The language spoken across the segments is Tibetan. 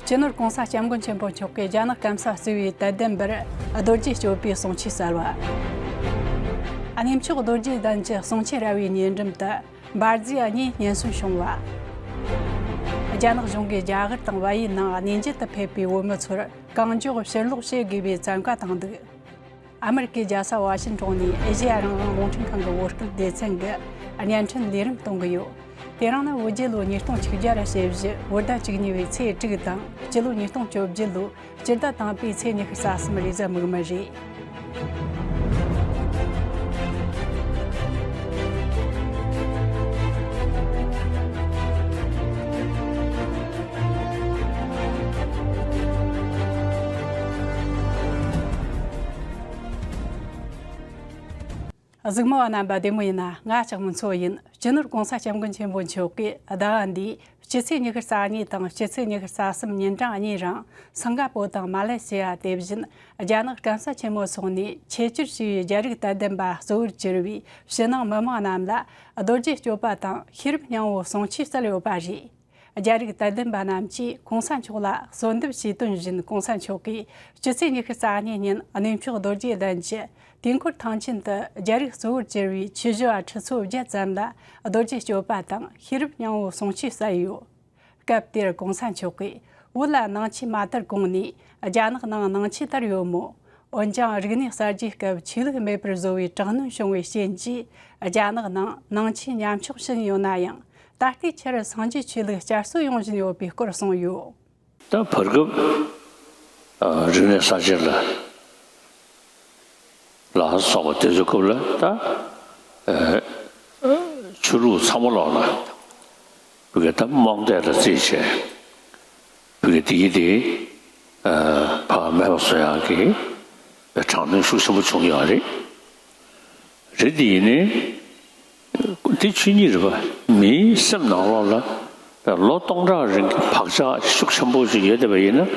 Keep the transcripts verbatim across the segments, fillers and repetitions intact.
སྤྱི་ནོར་༸གོང་ས་༸སྐྱབས་མགོན་ཆེན་པོ་མཆོག་གིས་རྒྱ་ནག་སྐམ་ས་བརྩི་བའི་དད་ལྡན་པར་རྡོ་རྗེ་གཅོད་པའི་གསུང་ཆོས་གསལ་བ། གནས་མཆོག་རྡོ་རྗེ་གདན་གྱི་གསུང་ཆོས་ར་བའི་ཉེ་འགྲམ་དུ་འབར་རྫས་གཉིས་སྙན་སོན་བྱུང་བ། རྒྱ་ནག་གཞུང་གིས་རྒྱ་གར་དང་བལ་ཡུལ་ནང་གནས་མཇལ་དུ་ཕེབས་པའི་བོད་མི་ཚོར་གང་མགྱོགས་ཕྱིར་ལོག་བྱེད་དགོས་པའི་བཙན་བཀའ་བཏང་འདུག་ཨ་མེ་རི་ཀའི་རྒྱལ་ས་ཝ་ཤིང་ཏོན་ནས་ཨེ་ཤེ་ཡ་རང་དབང་རླུང་འཕྲིན་ཁང་གི་བོད་སྐད་སྡེ་ཚན་གྱིས་བརྙན་འཕྲིན་ལས་རིམ་གཏོང་གི་ཡོད། དེ་རིང་ནི་བོད་རྒྱལ་ལོ་ཉིས་སྟོང་ཆིག་བརྒྱ་ར་ཞེ་བཞི་བོད་ཟླ་བཅུ་གཉིས་པའི་ཚེས་དྲུག་དང་སྤྱི་ལོ་ཉིས་སྟོང་བཅོ་བརྒྱད་ལོ་སྤྱི་ཟླ་དང་པོའི་ཚེས་ཉི་ཤུ་རྩ་གསུམ་རེས་གཟའ་མིག་དམར་རེད། གཟིགས་མོ་བ་རྣམ་པ་བདེ་མོ་ཡིན་ན། ང་ལྕགས་མོ་མཚོ་ཡིན། སྤྱི་ནོར་༸གོང་ས་༸སྐྱབས་མགོན་ཆེན་པོ་མཆོག་གིས་ཟླ་བ་འདིའི་སྤྱི་ཚེས་ཉི་ཤུ་རྩ་གཉིས་དང་སྤྱི་ཚེས་ཉི་ཤུ་རྩ་གསུམ་ཉིན་གྲངས་གཉིས་རིང་སིང་ག་པོ་དང་མ་ལེ་ཤི་ཡ། དེ་བཞིན་རྒྱ་ནག་སྐམ་ས་ཆེན་མོ་སོགས་ནས་ཆེད་བསྐྱོད་བྱས་པའི་རྒྱ་རིགས་དད་ལྡན་པ་གཙོ་བོར་གྱུར་པའི་ཕྱི་ནང་མི་མང་རྣམས་ལ་རྡོ་རྗེ་གཅོད་པ་དང་ཤེས་རབ་སྙིང་པོའི་གསུང་ཆོས་གསལ་ཡོད་པ་རེད། རྒྱ་རིགས་དད་ལྡན་པ་རྣམས་ཀྱིས་གོང་ས་མཆོག་ལ་གསོལ་འདེབས་བྱས་དོན་བཞིན། གོང་ས་མཆོག་གིས་སྤྱི་ཚེས་ཉི་ཤུ་རྩ་གཉིས་ཉིན་གནས་མཆོག་རྡོ་རྗེ་གདན་གྱི་དུས་འཁོར་ཐང་ཆེན་དུ་རྒྱ་རིགས་གཙོ་བོར་གྱུར་པའི་ཆོས་ཞུ་བ་ཁྲི་ཚོ་བརྒྱད་ཙམ་ལ་རྡོ་རྗེ་གཅོད་པ་དང་ཤེས་རབ་སྙིང་པོའི་གསུང་ཆོས་གསན་ཡོད། སྐབས་དེར་གོང་ས་མཆོག་གིས་བོད་ལ་ནང་ཆོས་མ་དར་གོང་ནས་རྒྱ་ནག་ནང་ནང་ཆོས་དར་ཡོད་མོད། འོན་ཀྱང་རིག་གནས་གསར་བརྗེའི་སྐབས་ཆོས་ལུགས་མེད་པར་བཟོ་བའི་དྲག་གནོན་བྱུང་བའི་རྐྱེན་གྱིས་རྒྱ་ནག་ནང་ནང་ཆོས་ཉམས་ཆག་ཕྱིན་ཡོད་ན་ཡང་། ད་ལྟའི་ཆར་སངས་རྒྱས་ཆོས་ལུགས་བསྐྱར་གསོ་ཡོང་བཞིན་ཡོད་པའི་སྐོར་གསུངས་ཡོད། ད་བར་སྐབས་ཨ་རིག་གནས་གསར་བརྗེ་ལ་ལ་སོགས་པ་དེ་ཚོའི་སྐབས་ལ་ད་ཨ་ཆོས་ལུགས་ཚང་མ་ལོག་ལ་བོད་སྐད་ད་རྨོངས་དད་ལ་རྩིས་བྱས། བོད་སྐད་དེ་ཡི་དེ་ཨ་ཕ་མེད་པ་བཟོ་ཡག་གི་དྲག་གནོན་ཤུགས་ཆེན་པོ་བྱུང་ཡོད་རེད། རེད་དེ་ཡིན་ནའི། དེ་ཆོས་ཉིད་རེད་པ། མིའི་སེམས་ནང་ལོགས་ལ་ལོ་སྟོང་ཕྲག་རིང་གི་བག་ཆགས་ཤུགས་ཆེན་པོ་ཞིག་ཡོད་བསྡད་པ་ཡིན་ན།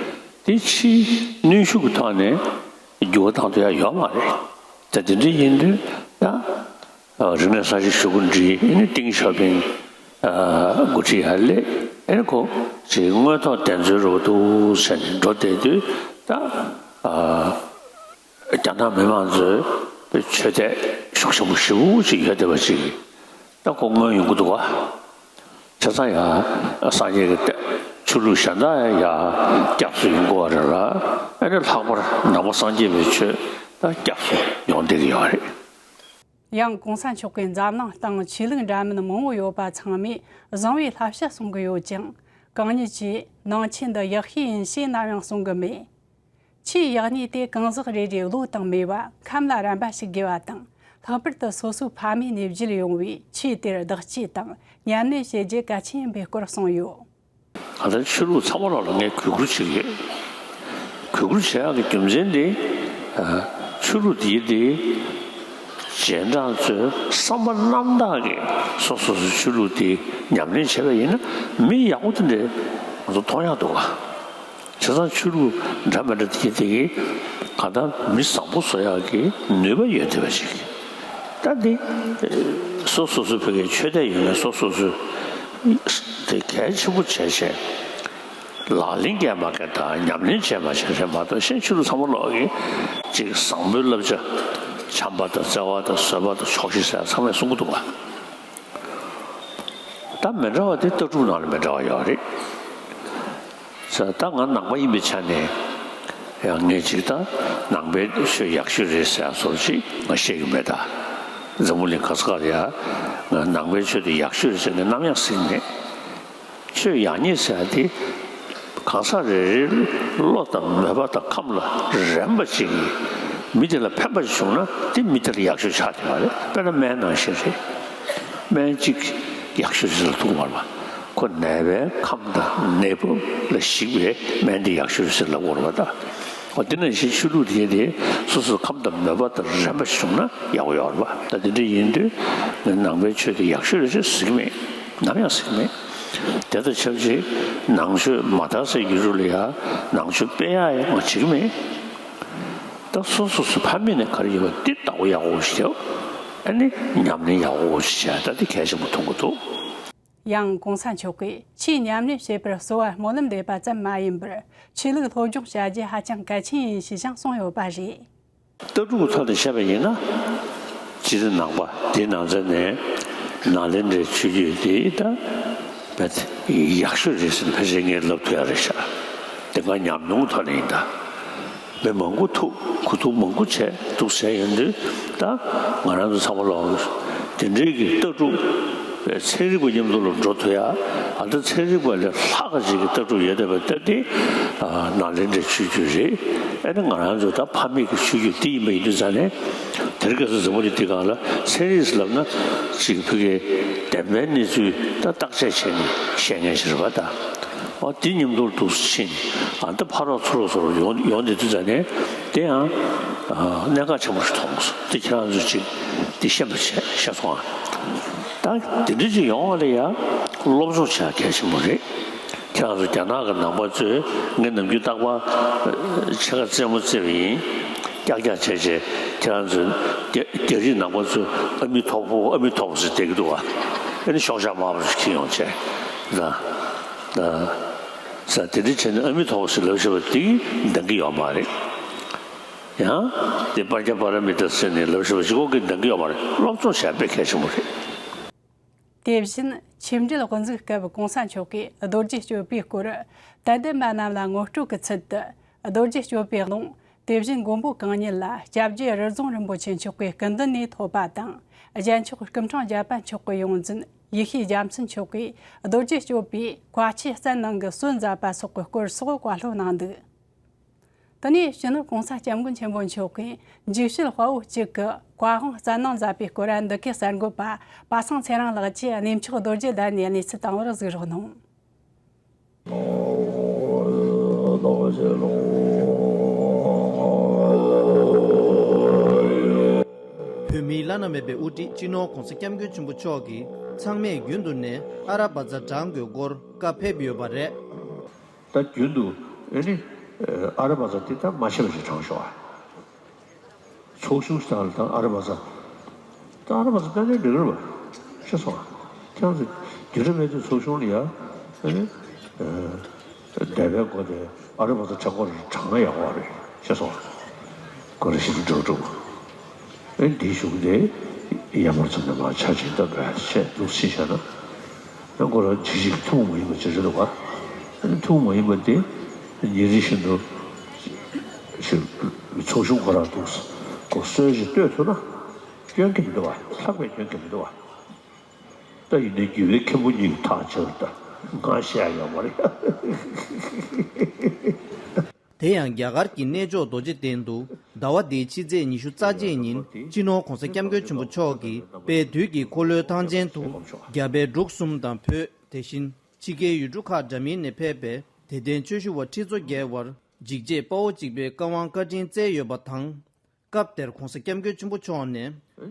དེ་ཕྱིའི་གནོན་ཤུགས་ཀྱི་ཐོག་ནས་འགྱུར་བ་བཏང་ཐུབ་ཡ་ཡོད་མ་རེད། ད་དེ་འདྲ་ཡིན་དུས་ད་རིག་གནས་གསར་བརྗེ་ཞུ་སྐུལ་འདི་ཨ་ནི་ཏེང་ཞའོ་ཕིང་འགོ་ཁྲིད་ཡར་སླེབས། ཨ་ནི་ཁོ་ཅིག་དངོས་ཐོག་གདེང་ཚོད་རོགས་འདུག་ཟེར་ནས་འགྲོ་བསྡད་དུས། ད་རྒྱ་ནག་མི་མང་ཚོས་ཆོས་དད་ཤུགས་ཆེན་པོ་ཞེ་པོ་ཅིག་ཡོད་བསྡད་པ་ཅིག་ད་ཁོ་མངོན་ཡོང་གི་འདུག་བ། བྱས་ཙང་ཡ་སངས་རྒྱས་ཀྱི་བསྟན་ཆོས་ལུགས་གཞན་དག་ཡ་སྐྱབས་སུ་ཡོང་དགོས་པ་རེད་ལ། ཨ་ནི་ལྷག་པར་ནང་པ་སངས་རྒྱས་པའི་ཆོས་ད་སྐྱབས་སུ་ཡོང་བསྡད་ཀྱི་ཡོད་རེད། ཡང་གོང་ས་མཆོག་གིས་འཛམ་གླིང་སྟེང་ཆོས་ལུགས་འདྲ་མིན་མང་བོ་ཡོད་པ་ཚང་མས་བཟང་བའི་བསླབ་བྱ་གསུང་གི་ཡོད་ཅིང་། གང་ཉིད་ཀྱིས་ནང་ཆོས་འདི་ཡག་ཤོས་ཡིན་ཞེས་ནམ་ཡང་གསུང་གི་མེད། ཆོས་ཡག་ཉེས་དེ་གང་ཟག་རེ་རེའི་བློ་དང་མོས་པ་ཁམས་ལ་རན་པ་ཞིག་དགོས་པ་དང་། ལྷག་པར་དུ་སོ་སོའི་ཕ་མེས་ནས་བརྒྱུད་ཡོང་བའི་ཆོས་དེར་བདག་གཅེས་དང་ཉམས་ལེན་བྱེད་རྒྱུ་གལ་ཆེན་ཡིན་པའི་སྐོར་གསུངས་ཡོད། ད་ལྟ་ཆོས་ལུགས་ཚང་མ་ལོག་ལ་ངས་གུས་བཀུར་བྱེད་ཀྱི་ཡོད། གུས་བཀུར་བྱེད་ཡག་གི་རྒྱུ་མཚན་དེ། ཨ། ཆོས་ལུགས་འདིའི་དེ་རྗེས་འབྲང་ཚོས་བསམ་པ་རྣམ་དག་གིས་སོ་སོ་སོའི་ཆོས་ལུགས་དེ་ཉམས་ལེན་བྱས་པ་ཡིན་ན། མི་ཡག་པོ་དེ་འདྲ་ང་ཚོ་མཐོང་ཡག་འདུག་ག་བྱས་ཙང་ཆོས་ལུགས་འདྲ་མི་འདྲ་དེ་དེ་གིས་གང་ལྟར་མི་བཟང་པོ་བཟོ་ཡག་གི་ནུས་པ་ཡོད་བསྡད་པ་ཞིག་ད་འདི་སོ་སོ་སོ་བོད་ཀྱི་ཆོས་དད་ཡོད་མཁན་སོ་སོ་སོས་དེ་གལ་ཆེན་པོ་བྱས་བྱས་ལག་ལེན་བཀལ་མ་བཀལ་དང་ཉམས་ལེན་བྱས་མ་བྱས་རེད་མ་གཏོགས། གཞན་ཆོས་ལུགས་ཚང་མ་ལོག་གིས་ཅིག་བཟང་པོའི་བསླབ་བྱ་བྱམས་པ་དང་བརྩེ་བ་དང་བཟོད་པ་དང་ཆོག་ཤེས་ཟེར་ཚང་མས་གསུང་གི་འདུག་ག་ད་མི་འདྲ་བ་དེ་ལྟ་གྲུབ་ནང་ལ་མི་འདྲ་བ་ཡོད་རེད། ད་ང་ནང་པ་ཡིན་པའི་ཆ་ནས་ཡང་ངས་ཅིག་ད་ནང་པའི་ཆོས་ཡག་ཤོས་རེད་ཟེར་བཟོ་ཅིག་ང་བཤད་ཀྱི་མེད། ད་འཛམ་བུ་གླིང་ག་ས་ག་ལ་ཡ་ང་ནང་པའི་ཆོས་དེ་ཡག་ཤོས་རེད་ཟེར་ནས་ནམ་ཡང་ཟེར་གྱི་མེད། ཆོས་ཡག་ཉེས་ཟེར་ཡ་དེ་གང་ཟག་རེ་རེའི་བློ་དང་མོས་པ་དང་ཁམས་ལ་རན་པ་ཅིག་གིས་མི་དེ་ལ་ཕན་པ་ཅིག་བྱུང་ན་དེ་མི་དེ་ལ་ཡག་ཤོས་ཆགས་བསྡད་པ་རེད། དཔེར་ན་སྨན་ནང་བཞིན་རེད། སྨན་གཅིག་ཡག་ཤོས་ཅིག་ལ་ཐུག་མ་རེད་པ། ཁོ་ནད་པའི་ཁམས་དང་ནད་འབུ་ལ་གཞིགས་པའི་སྨན་དེ་ཡག་ཤོས་ཅིག་ལབ་དགོས་རེད་པ། ད་འོ་དེ་ནང་བཞིན་ཆོས་ལུགས་དེ་དེ་སོ་སོའི་ཁམས་དང་མོས་པ་དང་རན་པ་ཞིག་བྱུང་ན་ཡག་པོ་ཡོད་རེད་པ། ད་དེ་འདྲ་ཡིན་དུས་ངས་ནང་པའི་ཆོས་དེ་ཡག་ཤོས་རེད་ཟེར་ཟེར་གྱི་མེད། ནམ་ཡང་ཟེར་གྱི་མེད། དེ་དང་ཆབས་ཅིག་ནང་ཆོས་མ་དར་སའི་ཡུལ་གྲུ་ལ་ཡ་ནང་ཆོས་སྤེལ་ཡག་ཡང་ང་བྱེད་ཀྱི་མེད། ད་སོ་སོ་སོའི་ཕ་མེས་ནས་ག་རེ་ཡོད་པ་དེ་བདག་པོ་ཡག་པོ་ཞིག་བྱས། ཨ་ནི་ཉམས་ལེན་ཡག་པོ་ཞིག་བྱས། ད་དེ་གལ་ཆེན་པོ་མཐོང་གི་འདུག་ཡང་གོང་ས་མཆོག་གིས་ཆོས་ཉམས་ལེན་བྱེད་པར་གསོལ་བ་སྨོན་ལམ་འདེབས་པ་ཙམ་མ་ཡིན་པར། ཆོས་ལུགས་སློབ་སྦྱོང་བྱ་རྒྱུ་ཧ་ཅང་གལ་ཆེན་ཡིན་ཞེས་ཀྱང་གསུངས་ཡོད་པ་རེད། ལྟ་གྲུབ་ཀྱི་ཐོག་ནས་བཤད་པ་ཡིན་ན། སྤྱིར་ནང་པ་དེའི་ནང་ཚན་ནས་ནཱ་ལེནྡྲའི་ཆོས་བརྒྱུད་དེ་ད་རྦད་ཡག་ཤོས་རེད་ཟེར་ཕལ་ཆེར་ངས་ལབ་ཐུབ་ཡ་རེད་ཤག་དེ་སྔ་ཉམས་མྱོང་ཐོག་ནས་ཡིན་ད། མི་མང་པོ་ཐུག་གོ་ཐུག་མང་པོ་བྱས་འདུག་བྱས་ཡོང་དུས་ད་ང་རང་ཚོ་ཚང་མ་ལོག་དེ་འདྲའི་གི་ལྟ་གྲུབ་ཚན་རིག་པ་མཉམ་དུ་ལ་འགྲོ་ཐུབ་ཡ། ཨ་ད་ཚན་རིག་པ་ལས་ལྷག་ཅིག་གི་ལྟ་གྲུབ་ཡོད་བསྡད་པ་ལྟ་དེ་ནཱ་ལེནྡྲའི་ཆོས་བརྒྱུད་རེད། ཨ་ནི་ང་རང་ཚོ་ད་ཕ་མེས་ཀྱི་ཆོས་བརྒྱུད་དེ་ཡིན་པ་ཡིན་དུས་ཙང་ནས་དེར་སྐལ་བཟང་རྫོང་མོ་ནི་དེ་གང་ལ་ཚན་རིག་ལབ་ན་ཅིག་ཕ་གིའི་བདེན་པའི་གནས་ཚུལ་ད་བརྟག་དཔྱད་བྱས་ནས་བཤད་མཁན་ཞིག་རེད་པ་ད། ཨ་དེ་མཉམ་དུ་འདུག་ཕྱིན་ཨ་ད་ཕ་རོགས་ཚུར་རོགས་ཚུར་རོགས་ཡོང་ཡོང་དེ་དུས་ཙང་ནས་དེ་ཡང་གནད་འགག་ཆེན་པོ་ཞིག་མཐོང་སོང་། དེ་ཁྱེད་རང་ཚོས་ཅིག་དེ་ཤེས་པ་བྱས་ཤེས་སོང་ཨ། ད་དེ་འདྲ་ཅིག་ཡོང་བ་ལ་ཡ་སློབ་སྦྱོང་བྱ་གལ་ཆེན་པོ་རེད། ཁྱེད་རང་ཚོ་རྒྱ་ནག་གི་ནང་པ་ཚོས་ངས་ནམ་རྒྱུན་རྟག་པར་ཕྱེད་ཀ་རྩེད་མོ་རྩེ་བ་ཡིན། ཀྱག་ཀྱག་བྱས་བྱས་ཁྱེད་རང་ཚོས་རྒྱ་རྒྱ་རིགས་ནང་པ་ཚོས་ཨ་མི་ཐོག་པོ་ཨ་མི་ཐོག་པོ་ཟེར་བསྡད་ཀྱི་འདུག་བ། ཨ་ནི་ཤོག་བྱང་དམར་པོ་ཞིག་འཁྱེར་ཡོང་བྱས་ད་ད་ས་དེ་འདྲ་བྱས་ནས་ཨ་མི་ཐོག་པོ་ཟེར་ལབ་བཞག་པ་དེ་གིས་འདང་གི་ཡོད་མ་རེད། ཡང་དེ་པར་རྒྱ་པ་ར་མི་ཏ་ཟེར་ནས་ལབ་བཞག་པ་ཞིག་གོ་གི་འདང་གི་ཡོད་མ་རེད། སློབ་སྦྱོང་བྱས་དཔེ་གལ་ཆེན་པོ་རེད། དེ་བཞིན་ཆོས་འབྲེལ་དབུ་འཛུགས་སྐབས་གོང་ས་མཆོག་གིས་རྡོ་རྗེ་གཅོད་པའི་སྐོར་དད་ལྡན་པ་རྣམས་ལ་ངོ་སྤྲོད་ཀྱི་ཚུལ་དུ། རྡོ་རྗེ་གཅོད་པའི་ཀློང་། དེ་བཞིན་མགོན་པོ་གང་ཉིད་ལ་སྐྱབས་རྗེ་རི་རྫོང་རིན་པོ་ཆེ་མཆོག་གི་སྐུ་མདུན་ནས་ཐོབ་པ་དང་། རྒྱལ་མཆོག་སྐུ་ཕྲེང་བརྒྱད་པ་མཆོག་གི་ཡོངས་འཛིན་ཡེ་ཤེས་རྒྱ་མཚོ་མཆོག་གིས་རྡོ་རྗེ་གཅོད་པའི་བཀའ་ཆོས་གསན་གནང་གི་སྲོལ་མཛད་པ་སོགས་ཀྱི་སྐོར་སོགས་བཀའ་སློབ་གནང་འདུག་དེ་ནས་སྤྱི་ནོར་གོང་ས་སྐྱབས་མགོན་ཆེན་པོ་མཆོག་གིས་འཇིགས་བྱེད་དཔའ་བོ་གཅིག་གི་བཀའ་དབང་སྩལ་གནང་མཛད་པའི་སྐོར་འདི་གའི་གསར་འགོད་པ་པ་སངས་ཚེ་རིང་ལགས་ཀྱིས་གནས་མཆོག་རྡོ་རྗེ་གདན་ནས་གནས་ཚུལ་བཏང་བར་གཟིགས་རོགས་གནང་། བོད་མིའི་བླ་ན་མེད་པའི་དབུ་ཁྲིད་སྤྱི་ནོར་༧གོང་ས་༧སྐྱབས་མགོན་ཆེན་པོ་མཆོག་གིས་ཚང་མས་རྒྱུན་དུ་ནས་ཨ་ར་བ་ཛ་བགྲང་དགོས་སྐོར་བཀའ་ཕེབས་ཡོད་པ་རེད། ད་རྒྱུན་དུ་ཨེ་ནི་ཨ་ར་བ་ཛ་དེ་ད་མ་བྱས་པ་ཞིག་བགྲང་ཤོག་ཨ། ཚོགས་ཆུང་ཞིག་དང་ལ་དང་ཨ་ར་བ་ཛ། ད་ཨ་ར་བ་ཛ་ད་ནི་འགྲིག་རེད་བ། ཤེས་སོང་ཨ། ཁྱེད་རང་ཚོ་རྒྱུན་རིང་མེད་དུས་ཚོགས་ཆུང་ལ་ཡ་ཨེ་ནི་འདས་པའི་སྒོ་དེ་ཨ་ར་བ་ཛ་བགྲང་དགོས་རེད། བགྲང་ན་ཡག་པོ་རེད། ཤེས་སོང་ཨ། ཁོ་རེ་ཞིག་འགྲོ་འགྲོ། ཨེ་འདིའི་གཞུང་དེ་ཡར་མར་ཚུར་ནས་མར་ཆ་ཆེན་ལྟ་འདྲ་བྱས་འདུག་སེ་བྱས་ན། ཨེ་ཁོ་རང་ཇི་ཞིག་ཐུན་མོང་མ་ཡིན་པ་ཅིག་རེད་འདུག་ག་ཨེ་ཐུན་མོང་མ་ཡིན་པ་དེ་ཉིན་རེ་བཞིན་དུ་ཞིག་ཚོགས་ཆུང་ཁོ་རང་འདུག་ཁོ་སྲོལ་ཞིག་གཏོད་ཐུབ་ན་སྐྱོན་གྱི་མི་འདུག་ག་ལྷག་པའི་སྐྱོན་གྱི་མི་འདུག་ག་ད་ཡིན་ནའི་རྒྱུད་པའི་མཁན་པོ་གཉིས་ཀྱིས་ཐག་བཅད་པ་ད་ང་བཤད་ཡ་ཡོད་མ་རེད། དེ་ཡང་རྒྱ་གར་གྱི་གནས་མཆོག་རྡོ་རྗེ་གདན་དུ་ཟླ་བ་འདིའི་ཕྱི་ཚེས་ཉི་ཤུ་རྩ་གཅིག་ཉིན་སྤྱི་ནོར་༧གོང་ས་༧སྐྱབས་མགོན་ཆེན་པོ་མཆོག་གིས་དཔལ་དུས་ཀྱི་འཁོར་ལོའི་ཐང་ཆེན་དུ་རྒྱ་བལ་འབྲུག་གསུམ་དང་བོད་དེ་བཞིན་ཕྱི་རྒྱལ་ཡུལ་གྲུ་ཁག་འདྲ་མིན་ནས་ཕེབས་པའི་དད་ལྡན་ཆོས་ཞུ་བ་ཁྲི་ཚོ་བརྒལ་བར་འཇིགས་བྱེད་དཔའ་བོ་གཅིག་པའི་བཀའ་དབང་བཀའ་དྲིན་སྩལ་ཡོད་པ་དང་། སྐབས་དེར་༧གོང་ས་༧སྐྱབས་མགོན་ཆེན་པོ་མཆོག་ནས་